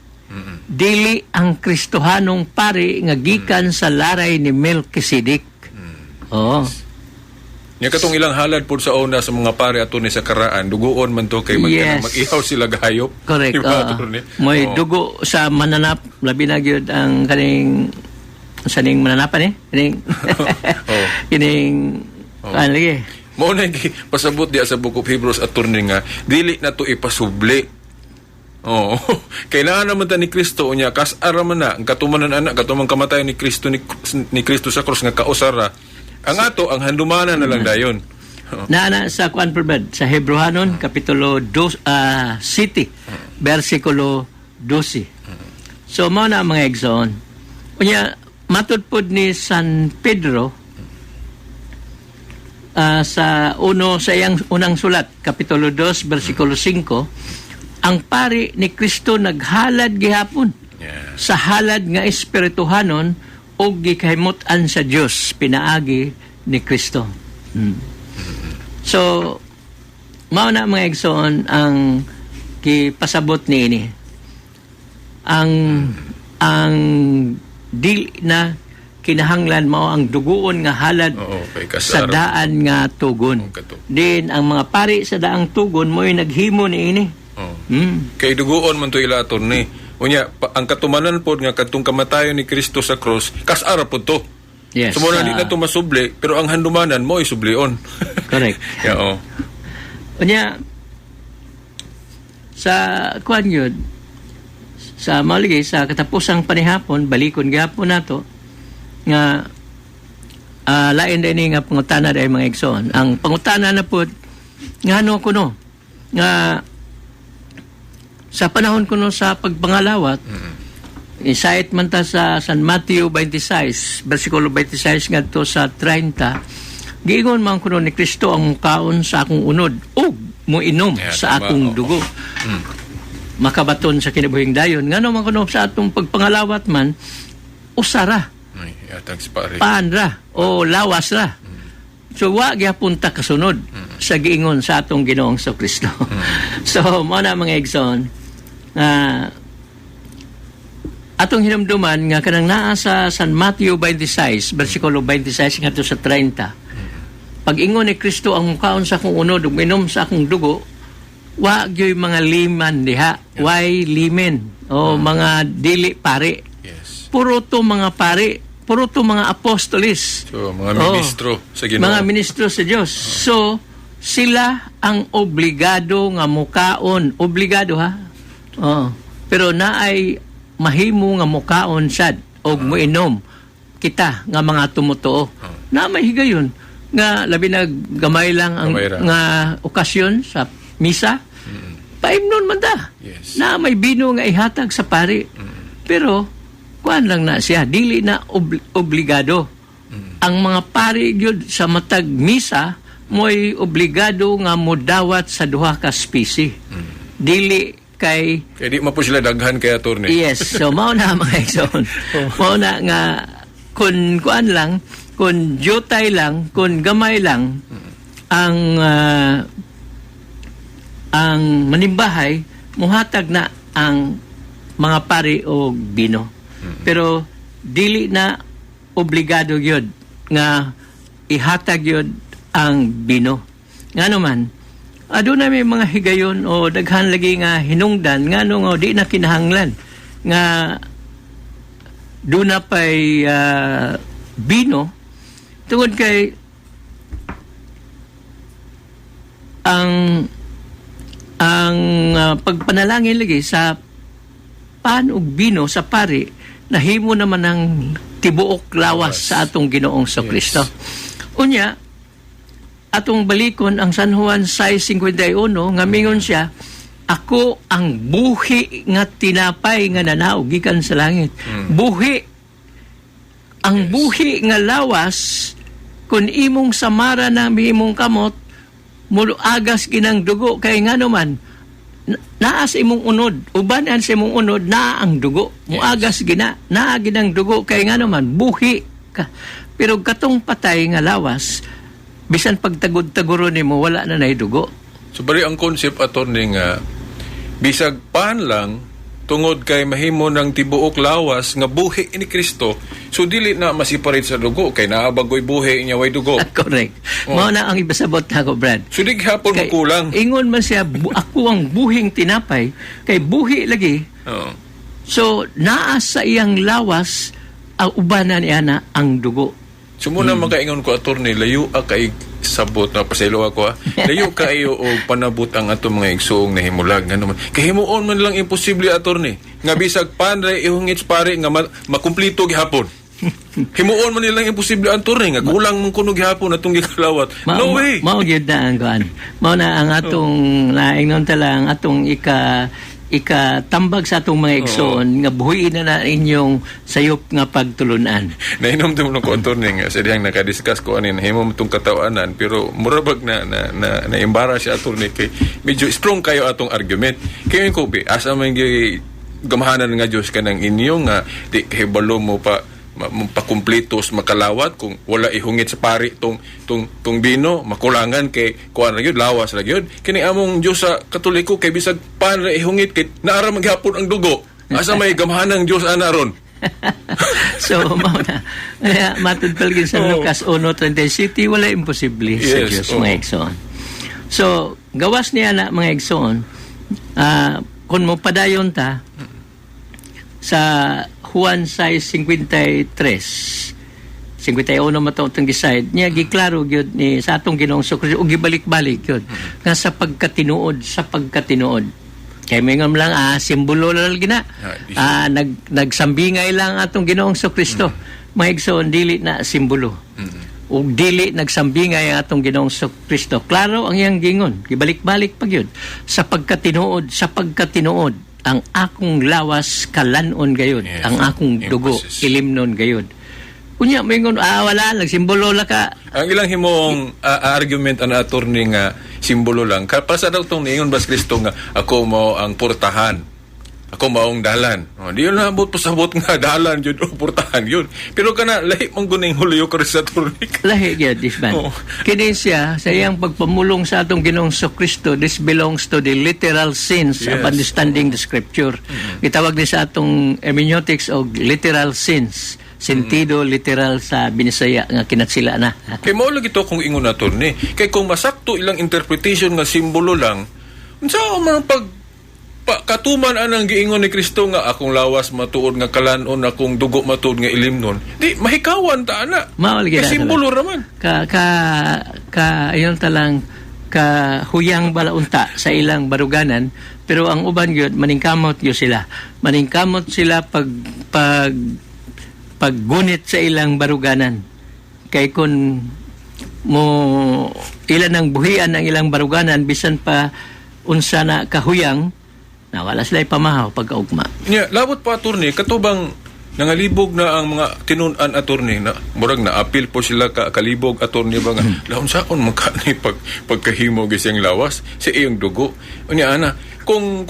Dili ang Kristohanong pari nga gikan sa laray ni Melchizedek. Oo. Nya katong ilang halad pod sa una sa mga pare ato ni sa karaan, duguon man to kay mag mag-ihaw sila gahayop. Correct. Di ba, Oo. attorney? May Oo. dugo sa mananap, labi na gyud ang kaning sa ning mananapan eh. Kining kining ano lagi. Mao na gi pasabot diya sa Book of Hebrews, attorney, nga dili na to ipasubli. Oo. Kailangan naman ta ni Kristo, unya kas-ara man na ang katumanan ana katumang kamatayon ni Kristo sa krus nga kausara. Ang ato ang handumanan na lang dayon. Oo. Naa sa kuan Brad, sa Hebreohanon kapitulo 2 city versikulo 12. So mao na ang mga igsoon. Unya matud pod ni San Pedro sa uno sa iyang unang sulat kapitulo 2 versikulo 5, ang pari ni Kristo naghalad gihapon sa halad nga espirituhanon ug gikahimut-an sa Dios pinaagi ni Kristo. So mao na, mga igsoon, ang gipasabot niini. Ang dili na kinahanglan mao ang duguon nga halad Oo, kay sa kasara. daan nga tugon. Oo, kato. Din ang mga pari sa daang tugon mo'y naghimo niini. Kay duguon man to ila, attorney. Unya ang katumanan pod nga kadtong kamatayon ni Kristo sa krus, kas-ara pod to. So mo na di na to masubli, pero ang handumanan mo ay sublion. Correct. Yeah, oo. Unya sa kuan yun, sa maligay sa katapusang panihapon, balikon gihapon nato nga lain din nga pangutana dahil, mga igsoon. Ang pangutana na pod, ngano kuno nga sa panahon kuno sa pagpangalawat, insight man ta sa San Mateo 26 versikulo 26 ngadto sa 30, giingon man kuno ni Kristo ang mukaon sa akong unod ug moinom sa akong dugo makabaton sa kinabuhing dayon. Ngano man kuno sa atong pagpangalawat man usara Ay, yatag si pare. paan ra o lawas ra. So wa gyapon ta kasunod sa giingon sa atong Ginoong Kristo. So mao na, mga igsoon, nga atong hinumduman nga kanang naa sa San Mateo 26 versikulo 26 ngadto sa 30. Pag ingon ni Kristo ang mukaon sa akong unod ug minom sa akong dugo, wa gyoy mga liman diha, way limen o mga dili pare. Puro to mga pare, puro to mga apostolis. So, mga Oo. ministro sa Ginoo. Mga ministro sa Dios. So, sila ang obligado nga mukaon. Obligado ha. Oo. Pero naay mahimo nga mukaon sad og moinom kita nga mga tumutuo. Na may higayon nga labi na gamay lang ang Gamay ra. nga okasyon sa misa. Paimnon man ta. Na may bino nga ihatag sa pari. Pero kuan lang na siya, dili na obligado. Ang mga pari gyud sa matag misa mo'y obligado nga modawat sa duha ka specie. Dili kay Kaya di man po sila daghan kay attorney. Yes, so mao na, mga igsoon. Mao na nga kun kuan lang, kun jutay lang, kun gamay lang ang manimbahay, muhatag na ang mga pari og bino. Pero dili na obligado gyud nga ihatag gyud ang bino. Ngano man, aduna may mga higayon o daghan lagi nga hinungdan ngano nga di na kinahanglan nga duna pay bino, tungod kay ang pagpanalangin lagi sa pan ug bino sa pari nahimo naman ang tibuok lawas sa atong Ginoong sa Kristo. Unya atong balikon ang San Juan 6:51 nga mingon siya, "Ako ang buhi nga tinapay nga nanaog gikan sa langit." Buhi ang buhi nga lawas, kung imong samara na imong kamot, muluagas ginang dugo kay ngano man Naa sa imong unod, uban an sa imong unod, naa ang dugo. Muagas gina, naa ginang dugo kay nga naman buhi ka. Pero katong patay nga lawas, bisan pagtagod-taguro nimo, wala na nay dugo. So bali ang concept, attorney, nga bisag pan lang, tungod kay mahimo ng tibuok lawas nga buhi ni Kristo, so dili na ma-separate sa dugo kay naa bagoy buhi niya, way dugo. Correct. Mao na ang ibasabot nako, Brad. So di gihapon Kay makulang. ingon man siya, "Ako ang buhing tinapay," kay buhi lagi. So naa sa iyang lawas ang ubanan niya na ang dugo. So muna makaingon ko, attorney, layo a kay sabot na paselo ako ha. Layo kaayo og panabot ang atong mga igsuong nahimulag ngano man. Kay himuon man lang imposible, attorney, nga bisag pan ra ihungit pare nga makumplito gihapon. Himuon man nilang imposible, attorney, nga kulang man kuno gihapon atong gikalawat. No way. Mao gyud na ang kuan. Mao na ang atong naingnon ta lang atong ika tambag sa atong mga igsoon nga buhiin na na inyong sayop nga pagtulunan. Nainom mo ko, attorney, nga sa dihang nakadiscuss ko ani nahimo mo tong katawanan, pero murabag na embarrass siya, attorney, kay medyo strong kayo atong argument. Kay ko bi asa man gyud gamahanan nga Dios kanang inyo nga di kahibalo mo pa mo pakumpletos makalawat kung wala ihungit sa pari tong bino, makulangan kay kuan ra gyud, lawas ra gyud. Kini among Dios sa Katoliko, kay bisag pan ra ihungit kay naara maghapon ang dugo. Asa may gamhanang Dios ana ron? So mao na. Kaya matud palagi sa Lucas 1:37, wala imposible sa Dios, mga igsoon. So gawas niya na, mga igsoon, kung mo padayon ta sa Juan 6:53, 51 man itong gisayad niya, giklaro gyud ni sa atong Ginoong Kristo ug gibalik-balik gyud nga sa pagkatinuod, sa pagkatinuod. Kay mingon lang, simbolo lang gina. Nagsambingay lang atong Ginoong Kristo. Mga igsoon, dili na simbolo. Ug dili nagsambingay ang atong Ginoong Kristo. Klaro ang iyang gingon, gibalik-balik pa gyud. Sa pagkatinuod, sa pagkatinuod, ang akong lawas kalanon gayud, ang akong dugo Emphasis. ilimnon gayud. Unya moingon, wala nagsimbolo la ka. Ang ilang himong argument ang attorney nga simbolo lang. Para sa daw tong niingon bas Kristo nga ako mao ang portahan. Ako maong dalan. Oh, di yun naabot pasabot nga dalan yun o portahan yun. Pero kana lahi man guning Holy Eucharist, attorney. Lahi gyud this man. Kini siya sa iyang pagpamulong sa atong Ginoong Kristo, this belongs to the literal sense of understanding the scripture. Gitawag ni sa atong hermeneutics og literal sense, sentido literal sa Binisaya nga kinatsila na. Kay mao lagi to kung ingon, attorney. Kay kung masakto ilang interpretation nga simbolo lang, unsa man ang pag pa, katuman anang giingon ni Kristo nga akong lawas matuod nga kalanon, akong dugo matuod nga ilimnon, di mahikawan ta ana. Mao lagi Kay na. simbolo raman. Ka ka ka ayon ta lang ka huyang balaunta sa ilang baruganan, pero ang uban gyud maningkamot gyud sila, maningkamot sila pag paggunit sa ilang baruganan, kay kun mo ilan ang buhian ang ilang baruganan bisan pa unsa na kahuyang na, wala sila pamahaw pagkaugma. Nya, labot pa, attorney, katubang nangalibog na ang mga tinun-an, attorney, na murag na apil po sila ka kalibog, attorney ba, nga laon saon man ka ni pagkahimo gyud siyang lawas sa iyong dugo. Unya ana kung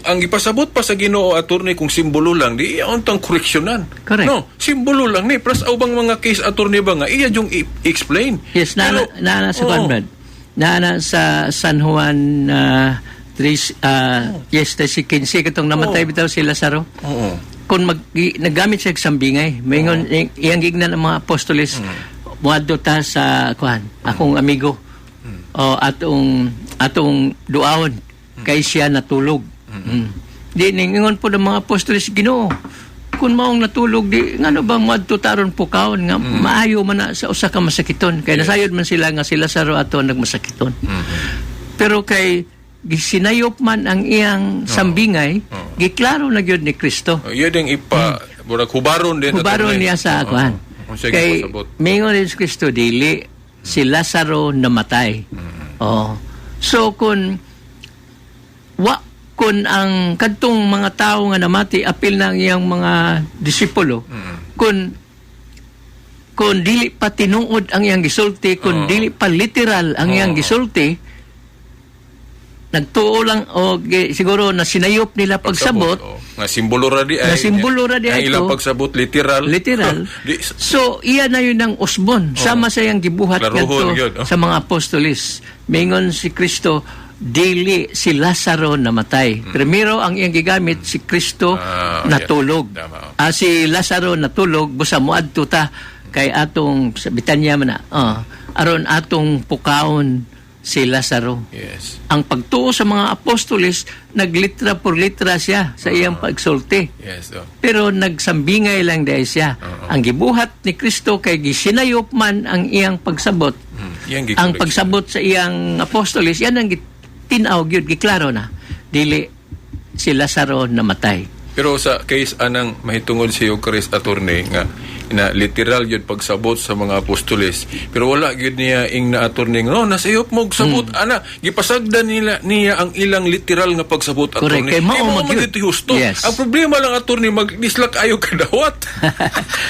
ang gipasabot pa sa Ginoo, attorney, kung simbolo lang, di iya untang koreksyonan. Correct. No, simbolo lang ni plus ubang mga case, attorney ba, nga iya yung i-explain. Yes, na na sa kuan, Brad. Na sa San Juan tres, yes, 3:15 katong namatay bitaw si Lazaro. Kung naggamit siya og sambingay, maingon iyang gignan ang mga apostoles, "Muadto ta sa kuan, akong amigo. O atong duawon kay siya natulog." Di ningingon po ng mga apostoles, "Ginoo, kung maong natulog, di ngano ba moadto taron pukawon nga maayo man na sa usa ka masakiton?" Kay nasayod man sila nga si Lazaro ato nagmasakiton. Pero kay gisinayop man ang iyang sambingay, giklaro na gyud ni Kristo. Oh, iya ding ipa murag hubaron din, Hubaron attorney. niya sa kuan. Unsay Kay gipasabot. mingon ni Kristo, dili si Lazaro namatay. Oh. So kung ang kadtong mga tao nga namati apil na ang iyang mga disipulo, kung dili pa tinuod ang iyang gisulti, kung dili pa literal ang iyang gisulti, Nagtuo lang o siguro na sinayop nila pagsabot. Oh. Nga simbolo ra di ay. Nga simbolo ra di Ang ay ilang to. pagsabot literal. Literal. So iya na yun ang usbon. Sama sa iyang gibuhat Klaruhon ngadto yun, oh. sa mga apostolis. Mingon si Kristo, dili si Lazaro namatay. Primero ang iyang gigamit, si Kristo natulog. Tama, oh. Ah, si Lazaro natulog, busa moadto ta kay atong sa Bitanya man na. Oh, aron atong pukaon si Lazaro. Ang pagtuo sa mga apostoles, naglitra por litra siya sa iyang pagsulti. Oh. Pero nagsambingay lang dahil siya. Ang gibuhat ni Kristo kay gisinayop man ang iyang pagsabot. Iyang Ang gi-correction. pagsabot sa iyang apostoles, yan ang tin-aw gyud, giklaro na. Dili si Lazaro namatay. Pero sa case anang mahitungod si Eucharist, attorney, nga na literal gyud pagsabot sa mga apostoles, pero wala gyud niya ing na, attorney, no, nasayop mo og sabot ana, gipasagdan nila niya ang ilang literal nga pagsabot, attorney. Kay mao mao man gyud. man gyud husto. Yes. Ang problema lang, attorney, magdislak ayo kadawat.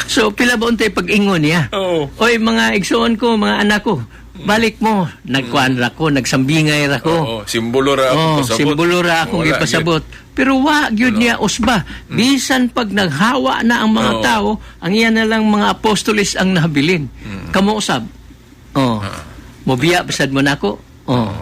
So pila ba untay pag-ingon niya? Oo. Oy, mga igsoon ko, mga anak ko, balik mo. Nagkuan ra ko, nagsambingay ra ko. Oo, simbolo ra akong Oh, pasabot. simbolo ra akong Wala gipasabot. Pero wa gyud niya usba. Bisan pag naghawa na ang mga tao, ang iya na lang mga apostoles ang nabilin. Kamo usab. Oh. Mobiya bisad mo nako. Oh.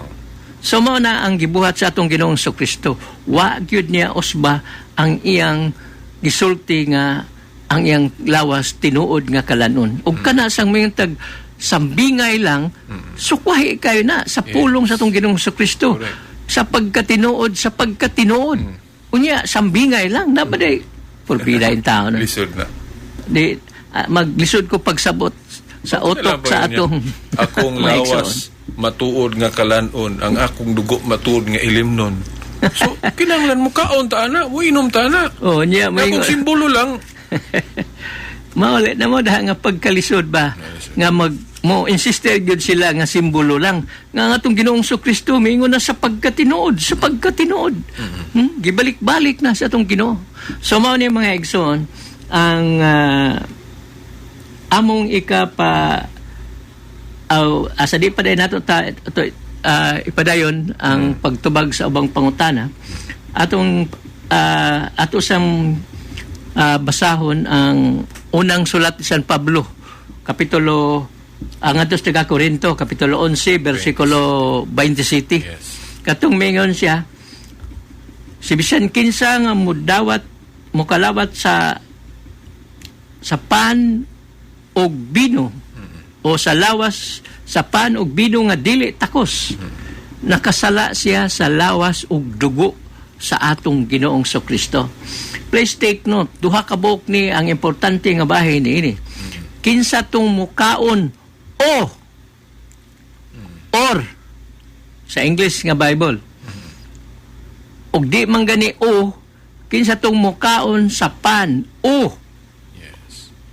So mao na ang gibuhat sa atong Ginoong Kristo. Wa gyud niya usba ang iyang gisulti nga ang iyang lawas tinuod nga kalanon. Ug kana sang mga tag sambingay lang, sukwahi kayo na sa pulong sa atong Ginoong Kristo. Sa pagkatinuod, sa pagkatinuod. Unya, sambingay lang. Na ba day? Pulpida yung tao na. Lisod na. Di, maglisod ko pagsabot sa utok Wala ba sa yun atong yan? Akong mga igsoon. lawas matuod nga kalanon, ang akong dugo matuod nga ilimnon. So, kinahanglan mo kaon ta ana, mo inom ta ana. Oh, niya, may Akong simbolo lang. Mauli na mo dahil nga pagkalisod ba nga mag mo insister gyud sila nga simbolo lang nga ang atong Ginoong Kristo miingon na sa pagkatinuod, sa pagkatinuod. Gibalik-balik na sa atong Ginoo. So mao ni, mga igsoon, ang among ikapa aw asa di pa day nato ta to, ipadayon ang pagtubag sa ubang pangutana, atong ato sang basahon ang unang sulat ni San Pablo, kapitulo ang ngadto sa taga Korinto, kapitulo 11 bersikulo 27. Katong mingon siya, si bisan kinsa nga mudawat, mukalawat sa pan og bino o sa lawas sa pan og bino nga dili takos, nakasala siya sa lawas ug dugo sa atong Ginoong Kristo. Please take note, duha ka buok ni ang importante nga bahin niini. Kinsa tong mukaon o or sa English nga Bible. Ug di man gani o, kinsa tong mukaon sa pan o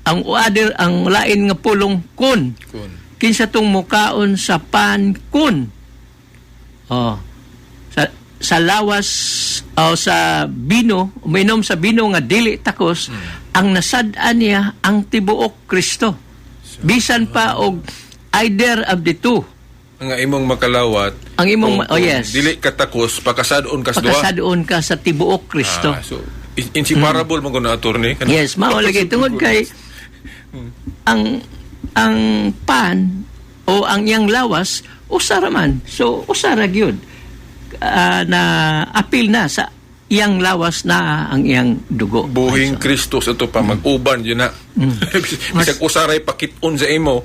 ang other, ang lain nga pulong, kun. Kun. Kinsa tong mukaon sa pan kun oh sa lawas o sa bino, uminom sa bino nga dili takos, ang nasad-an niya ang tibuok Kristo, bisan pa og either of the two. Ang imong makalawat. Ang imong oh, kung yes. dili katakos, pakasad-on kas duha. Pakasad-on ka sa tibuok Kristo. Ah, so inseparable man kuno, attorney. Yes, mao lagi tungod kay ang pan o ang iyang lawas usa ra man. So usa ra gyud. Ah, na apil na sa iyang lawas na ang iyang dugo. Buhing Kristo sa to pa mag-uban yun na. Bisag usaray pakit-on sa imo.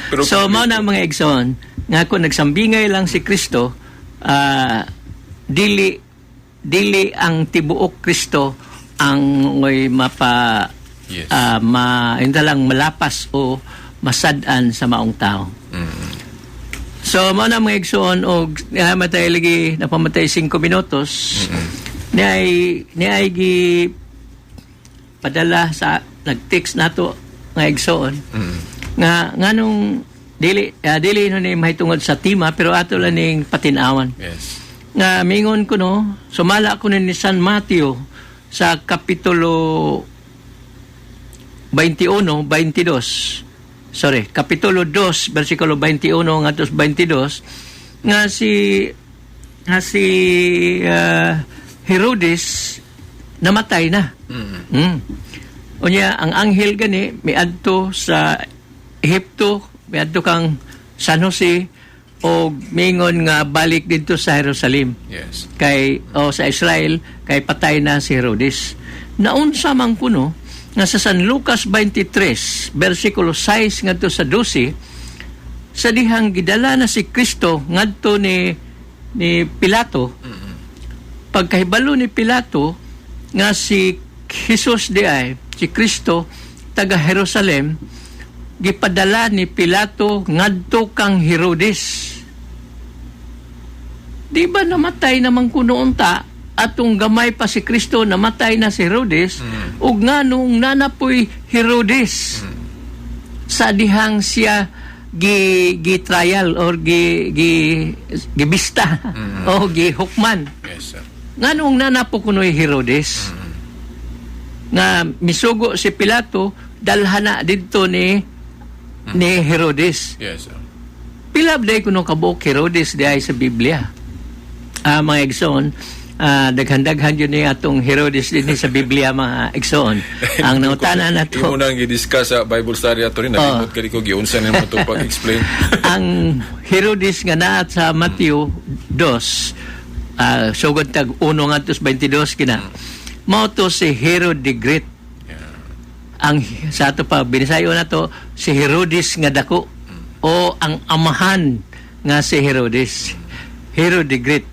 Pero So mao na, mga igsoon, nga kung nagsambingay lang si Kristo, dili dili ang tibuok Kristo ang ngoy mapa ma yun lang malapas o masad-an sa maong tao. So mao na, mga igsoon, og matay lagi napamatay 5 minutos. Ni ay gi padala sa nag-text nato nga igsoon nga nganong dili dili no ni mahitungod sa tema, pero ato lang ning patinawan nga mingon ko no, sumala ko ni San Mateo sa kapitulo 21 22, sorry, kapitulo 2 bersikulo 21 ngadto 22, nga si Nga si Herodes namatay na. Unya ang anghel gani miadto sa Ehipto, miadto kang San Jose og mingon nga balik didto sa Jerusalem kay o sa Israel kay patay na si Herodes. Naunsa man kuno nga sa San Lucas 23 bersikulo 6 ngadto sa 12, sa dihang gidala na si Kristo ngadto ni Pilato, pagkahibalo ni Pilato nga si Jesus di ay si Kristo taga Jerusalem, gipadala ni Pilato ngadto kang Herodes. Di ba namatay naman kuno unta atong gamay pa si Kristo, namatay na si Herodes? Ug nganong nanapoy Herodes sa dihang siya gi trial or gi gi gibista o gihukman? Yes, sir. Nganong nanapo kuno'y Herodes nga misugo si Pilato dalhan na didto ni Herodes? Yes, sir. Pila ba kuno kabuok Herodes diay sa Biblia? Mga igsoon, daghan-daghan yun ni atong Herodes din sa Biblia, mga igsoon. Ang nautana na to. Imo nang gi-discuss sa Bible study ato rin. Nalimot ka ko giunsa nimo to pag-explain. Ang Herodes nga naa sa Matthew 2, sugod tag 1 ngadto sa 22 kina. Mao to si Herod the Great. Ang sa ato pa binisayo na to si Herodes nga dako o ang amahan nga si Herodes. Herod the Great.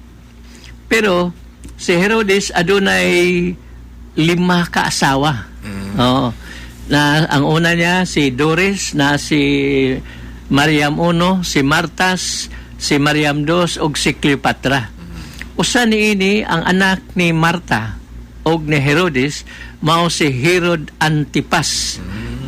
Pero si Herodes adunay lima ka asawa. Oo. Na ang una niya si Doris, na si Mariam I, si Martas, si Mariam II ug si Cleopatra. Usa niini ang anak ni Marta og ni Herodes mao si Herod Antipas.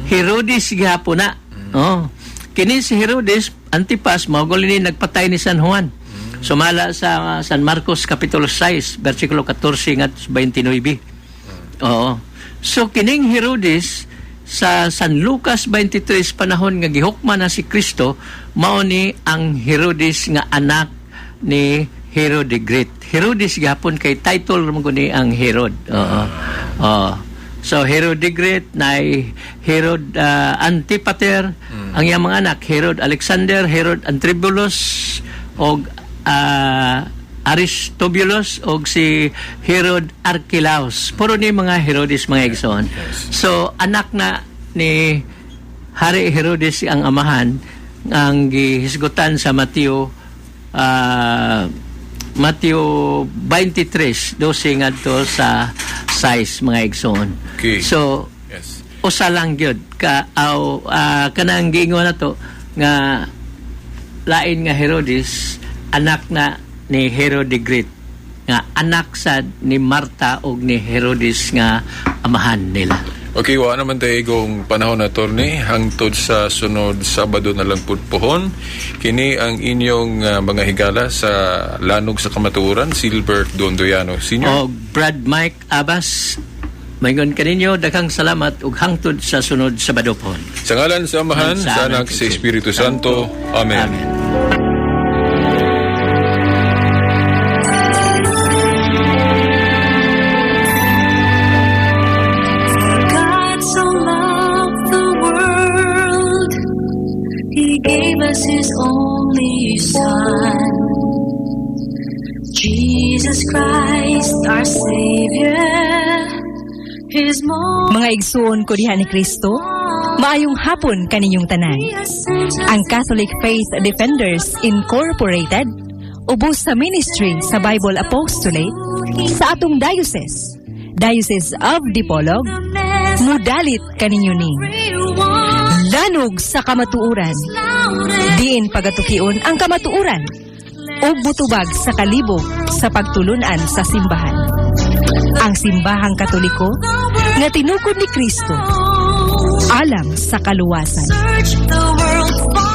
Herodes gihapon na. Oh. Kini si Herodes Antipas mao guli ni nagpatay ni San Juan. Sumala sa San Marcos kapitulo 6 bersikulo 14 ngadto 29. Oo. So kining Herodes sa San Lucas 23, panahon nga gihukman na si Kristo, mao ni ang Herodes nga anak ni Herod the Great. Herodes gihapon kay title man ni ang Herod. Oo. Oo. So Herod the Great na Herod Antipater, ang iyang mga anak Herod Alexander, Herod Antribulus og Aristobulus og si Herod Archelaus. Puro ni mga Herodes, mga igsoon. So anak na ni Hari Herodes ang amahan ang gihisgutan sa Mateo 23:12 ngadto sa 6, mga igsoon. So usa lang gyud ka aw kanang giingon na to nga lain nga Herodes, anak na ni Herod the Great nga anak sa ni Marta og ni Herodes nga amahan nila. Okay, wa naman tayo igong panahon na, attorney, hangtod sa sunod Sabado na lang pud pohon. Kini ang inyong mga higala sa Lanog sa Kamatuoran, Silbert Dondoyano Sr. Og Brad Mike Abbas, maingon kaninyo daghang salamat ug hangtod sa sunod Sabado pohon. Sa ngalan sa Amahan, sa Anak, sa Espiritu Santo. Amen. Amen. God so loved the world, He gave us His only Son, Jesus Christ, our Savior. His most Mga igsuon ko diha ni Kristo, maayong hapon kaninyong tanan. Ang Catholic Faith Defenders Incorporated ubos sa ministry sa Bible Apostolate sa atong diocese, Diocese of Dipolog, mudalit kaninyo ni Lanog sa Kamatuoran. Diin pagatukion ang kamatuoran ug mutubag sa kalibog sa pagtulunan sa simbahan. Ang simbahang Katoliko nga tinukod ni Kristo alang sa kaluwasan. Search the world.